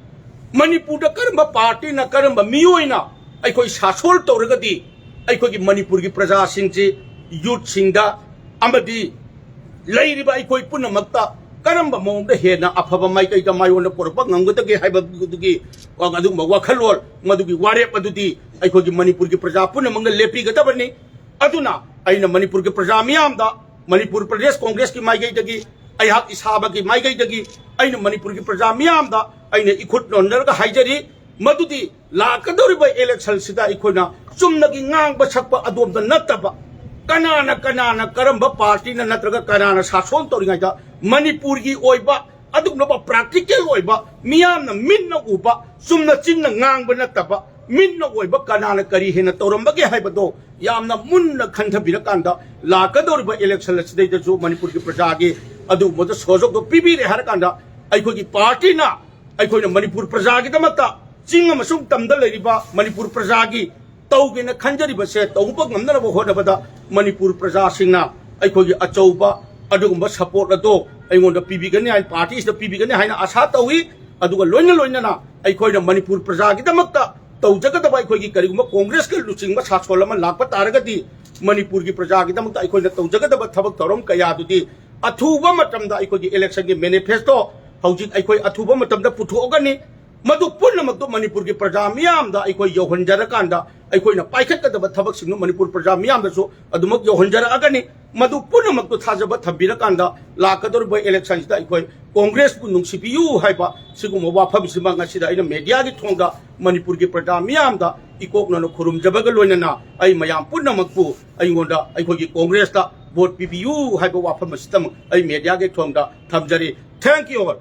ꯃꯅꯤꯄꯨꯔꯗ ꯀꯔꯝꯕ ꯄꯥꯔꯇꯤꯅ, ꯀꯔꯝꯕ ꯃꯤꯑꯣꯏꯅ ꯑꯩꯈꯣꯏ ꯁꯥꯁꯣꯜ ꯇꯧꯔꯒꯗꯤ ꯑꯩꯈꯣꯏꯒꯤ ꯃꯅꯤꯄꯨꯔꯒꯤ ꯄ꯭ꯔꯖꯥꯁꯤꯡꯁꯤ, ꯌꯨꯠꯁꯤꯡꯗ ꯑꯃꯗꯤ ꯂꯩꯔꯤꯕ ꯑꯩꯈꯣꯏ ꯄꯨꯝꯅꯃꯛꯇ ꯀꯔꯝꯕ ꯃꯑꯣꯡꯗ ꯍꯦꯟꯅ ꯑꯐꯕ ꯃꯥꯏꯀꯩꯗ ꯃꯥꯏꯑꯣꯟꯗ ꯄꯨꯔꯛꯄ ꯉꯝꯒꯗꯒꯦ ꯍꯥꯏꯕꯗꯨꯒꯤ ꯑꯗꯨꯒꯨꯝꯕ ꯋꯥꯈꯜꯂꯣꯟ, ꯃꯗꯨꯒꯤ ꯋꯥꯔꯦꯞ ꯑꯗꯨꯗꯤ ꯑꯩꯈꯣꯏꯒꯤ ꯃꯅꯤꯄꯨꯔꯒꯤ ꯄ꯭ꯔꯖꯥ ꯄꯨꯝꯅꯃꯛꯅ ꯂꯦꯞꯄꯤꯒꯗꯕꯅꯤ꯫ ꯑꯗꯨꯅ ꯑꯩꯅ ꯃꯅꯤꯄꯨꯔꯒꯤ ꯄ꯭ꯔꯖꯥ ꯃꯤꯌꯥꯝꯗ, ꯃꯅꯤꯄꯨꯔ ꯄ꯭ꯔꯗꯦꯁ ꯀꯣꯡꯒ꯭ꯔꯦꯁꯀꯤ ꯃꯥꯏꯀꯩꯗꯒꯤ, ꯑꯩꯍꯥꯛ ꯏꯁꯥꯃꯛꯀꯤ ꯃꯥꯏꯀꯩꯗꯒꯤ ꯑꯩꯅ ꯃꯅꯤꯄꯨꯔꯒꯤ ꯄ꯭ꯔꯖꯥ ꯃꯤꯌꯥꯝꯗ ꯑꯩꯅ ꯏꯈꯨꯠ ꯅꯣꯟꯅꯔꯒ ꯍꯥꯏꯖꯔꯤ, ꯃꯗꯨꯗꯤ ꯂꯥꯛꯀꯗꯧꯔꯤꯕ ꯏꯂꯦꯛꯁꯟꯁꯤꯗ ꯑꯩꯈꯣꯏꯅ ꯆꯨꯝꯅꯒꯤ ꯉꯥꯡꯕ ꯁꯛꯄ ꯑꯗꯣꯝꯗ ꯅꯠꯇꯕ, ꯀꯅꯥꯅ, ꯀꯅꯥꯅ, ꯀꯔꯝꯕ ꯄꯥꯔꯇꯤꯅ ꯅꯠꯇ꯭ꯔꯒ ꯀꯅꯥꯅ ꯁꯥꯁꯣꯟ ꯇꯧꯔꯤꯉꯩꯗ ꯃꯅꯤꯄꯨꯔꯒꯤ ꯑꯣꯏꯕ ꯑꯗꯨꯒꯨꯝꯂꯕ ꯄ꯭ꯔꯥꯛꯇꯤꯀꯦꯜ ꯑꯣꯏꯕ, ꯃꯤꯌꯥꯝꯅ ꯃꯤꯠꯅ ꯎꯕ, ꯆꯨꯝꯅ ꯆꯤꯟꯅ ꯉꯥꯡꯕ ꯅꯠꯇꯕ, ꯃꯤꯠꯅ ꯑꯣꯏꯕ ꯀꯅꯥꯅ ꯀꯔꯤ ꯍꯦꯟꯅ ꯇꯧꯔꯝꯕꯒꯦ ꯍꯥꯏꯕꯗꯣ ꯌꯥꯝꯅ ꯃꯨꯟꯅ ꯈꯟꯊꯕꯤꯔꯀꯥꯟꯗ, ꯂꯥꯛꯀꯗꯧꯔꯤꯕ ꯏꯂꯦꯛꯁꯟ ꯑꯁꯤꯗꯩꯗꯁꯨ ꯃꯅꯤꯄꯨꯔꯒꯤ ꯄ꯭ꯔꯖꯥꯒꯤ ꯑꯗꯨꯒꯨꯝꯕꯗ ꯁꯍꯖꯣꯒꯗꯣ ꯄꯤꯕꯤꯔꯦ ꯍꯥꯏꯔꯀꯥꯟꯗ, ꯑꯩꯈꯣꯏꯒꯤ ꯄꯥꯔꯇꯤꯅ ꯑꯩꯈꯣꯏꯅ ꯃꯅꯤꯄꯨꯔ ꯄ꯭ꯔꯖꯥꯒꯤꯗꯃꯛꯇ ꯆꯤꯡ ꯑꯃꯁꯨꯡ ꯇꯝꯗ ꯂꯩꯔꯤꯕ ꯃꯅꯤꯄꯨꯔ ꯄ꯭ꯔꯖꯥꯒꯤ ꯇꯧꯒꯦꯅ ꯈꯟꯖꯔꯤꯕꯁꯦ ꯇꯧꯕ ꯉꯝꯅꯅꯕ ꯍꯣꯠꯅꯕꯗ ꯃꯅꯤꯄꯨꯔ ꯄ꯭ꯔꯖꯥꯁꯤꯡꯅ ꯑꯩꯈꯣꯏꯒꯤ ꯑꯆꯧꯕ ꯑꯗꯨꯒꯨꯝꯕ ꯁꯄꯣꯔꯠ ꯑꯗꯣ ꯑꯩꯉꯣꯟꯗ ꯄꯤꯕꯤꯒꯅꯤ ꯍꯥꯏꯅ, ꯄꯥꯔꯇꯤꯁꯤꯗ ꯄꯤꯕꯤꯒꯅꯤ ꯍꯥꯏꯅ ꯑꯥꯁꯥ ꯇꯧꯏ꯫ ꯑꯗꯨꯒ ꯂꯣꯏꯅ ꯂꯣꯏꯅꯅ ꯑꯩꯈꯣꯏꯅ ꯃꯅꯤꯄꯨꯔ ꯄ꯭ꯔꯖꯥꯒꯤꯗꯃꯛꯇ ꯇꯧꯖꯒꯗꯕ, ꯑꯩꯈꯣꯏꯒꯤ ꯀꯔꯤꯒꯨꯝꯕ ꯀꯣꯡꯒ꯭ꯔꯦꯁꯀ ꯂꯨꯆꯤꯡꯕ ꯁꯥꯁꯣꯟ ꯑꯃ ꯂꯥꯛꯄ ꯇꯥꯔꯒꯗꯤ ꯃꯅꯤꯄꯨꯔꯒꯤ ꯄ꯭ꯔꯖꯥꯒꯤꯗꯃꯛꯇ ꯑꯩꯈꯣꯏꯅ ꯇꯧꯖꯒꯗꯕ ꯊꯕꯛ ꯊꯧꯔꯝ ꯀꯌꯥꯗꯨꯗꯤ ꯑꯊꯨꯕ ꯃꯇꯝꯗ ꯑꯩꯈꯣꯏꯒꯤ ꯏꯂꯦꯛꯁꯟꯒꯤ ꯃꯦꯅꯤꯐꯦꯁꯇꯣ ꯍꯧꯖꯤꯛ ꯑꯩꯈꯣꯏ ꯑꯊꯨꯕ ꯃꯇꯝꯗ ꯄꯨꯊꯣꯛꯑꯒꯅꯤ꯫ ꯃꯗꯨ ꯄꯨꯝꯅꯃꯛꯇꯨ ꯃꯅꯤꯄꯨꯔꯒꯤ ꯄ꯭ꯔꯖꯥ ꯃꯤꯌꯥꯝꯗ ꯑꯩꯈꯣꯏ ꯌꯧꯍꯟꯖꯔꯀꯥꯟꯗ ꯑꯩꯈꯣꯏꯅ ꯄꯥꯏꯈꯠꯀꯗꯕ ꯊꯕꯛꯁꯤꯡꯗꯨ ꯃꯅꯤꯄꯨꯔ ꯄ꯭ꯔꯖꯥ ꯃꯤꯌꯥꯝꯗꯁꯨ ꯑꯗꯨꯃꯛ ꯌꯧꯍꯟꯖꯔꯛꯑꯒꯅꯤ꯫ ꯃꯗꯨ ꯄꯨꯝꯅꯃꯛꯇꯨ ꯊꯥꯖꯕ ꯊꯝꯕꯤꯔꯀꯥꯟꯗ ꯂꯥꯛꯀꯗꯧꯔꯤꯕ ꯏꯂꯦꯛꯁꯟꯁꯤꯗ ꯑꯩꯈꯣꯏ ꯀꯣꯡꯒ꯭ꯔꯦꯁꯄꯨ ꯅꯨꯡꯁꯤꯕꯤꯌꯨ ꯍꯥꯏꯕ ꯁꯤꯒꯨꯝꯕ ꯋꯥꯐꯝꯁꯤꯃ ꯉꯁꯤꯗ ꯑꯩꯅ ꯃꯦꯗꯤꯌꯥꯒꯤ ꯊꯣꯡꯗ ꯃꯅꯤꯄꯨꯔꯒꯤ ꯄ꯭ꯔꯖꯥ ꯃꯤꯌꯥꯝꯗ ꯏꯀꯣꯛꯅꯅ ꯈꯨꯔꯨꯝꯖꯕꯒ ꯂꯣꯏꯅꯅ ꯑꯩ ꯃꯌꯥꯝ ꯄꯨꯝꯅꯃꯛꯄꯨ ꯑꯩꯉꯣꯟꯗ, ꯑꯩꯈꯣꯏꯒꯤ ꯀꯣꯡꯒ꯭ꯔꯦꯁꯇ ꯚꯣꯠ ꯄꯤꯕꯤꯌꯨ ꯍꯥꯏꯕ ꯋꯥꯐꯝ ꯑꯁꯤꯇꯃꯛ ꯑꯩ ꯃꯦꯗꯤꯌꯥꯒꯤ ꯊꯣꯡꯗ ꯊꯝꯖꯔꯤ꯫ Thank you all.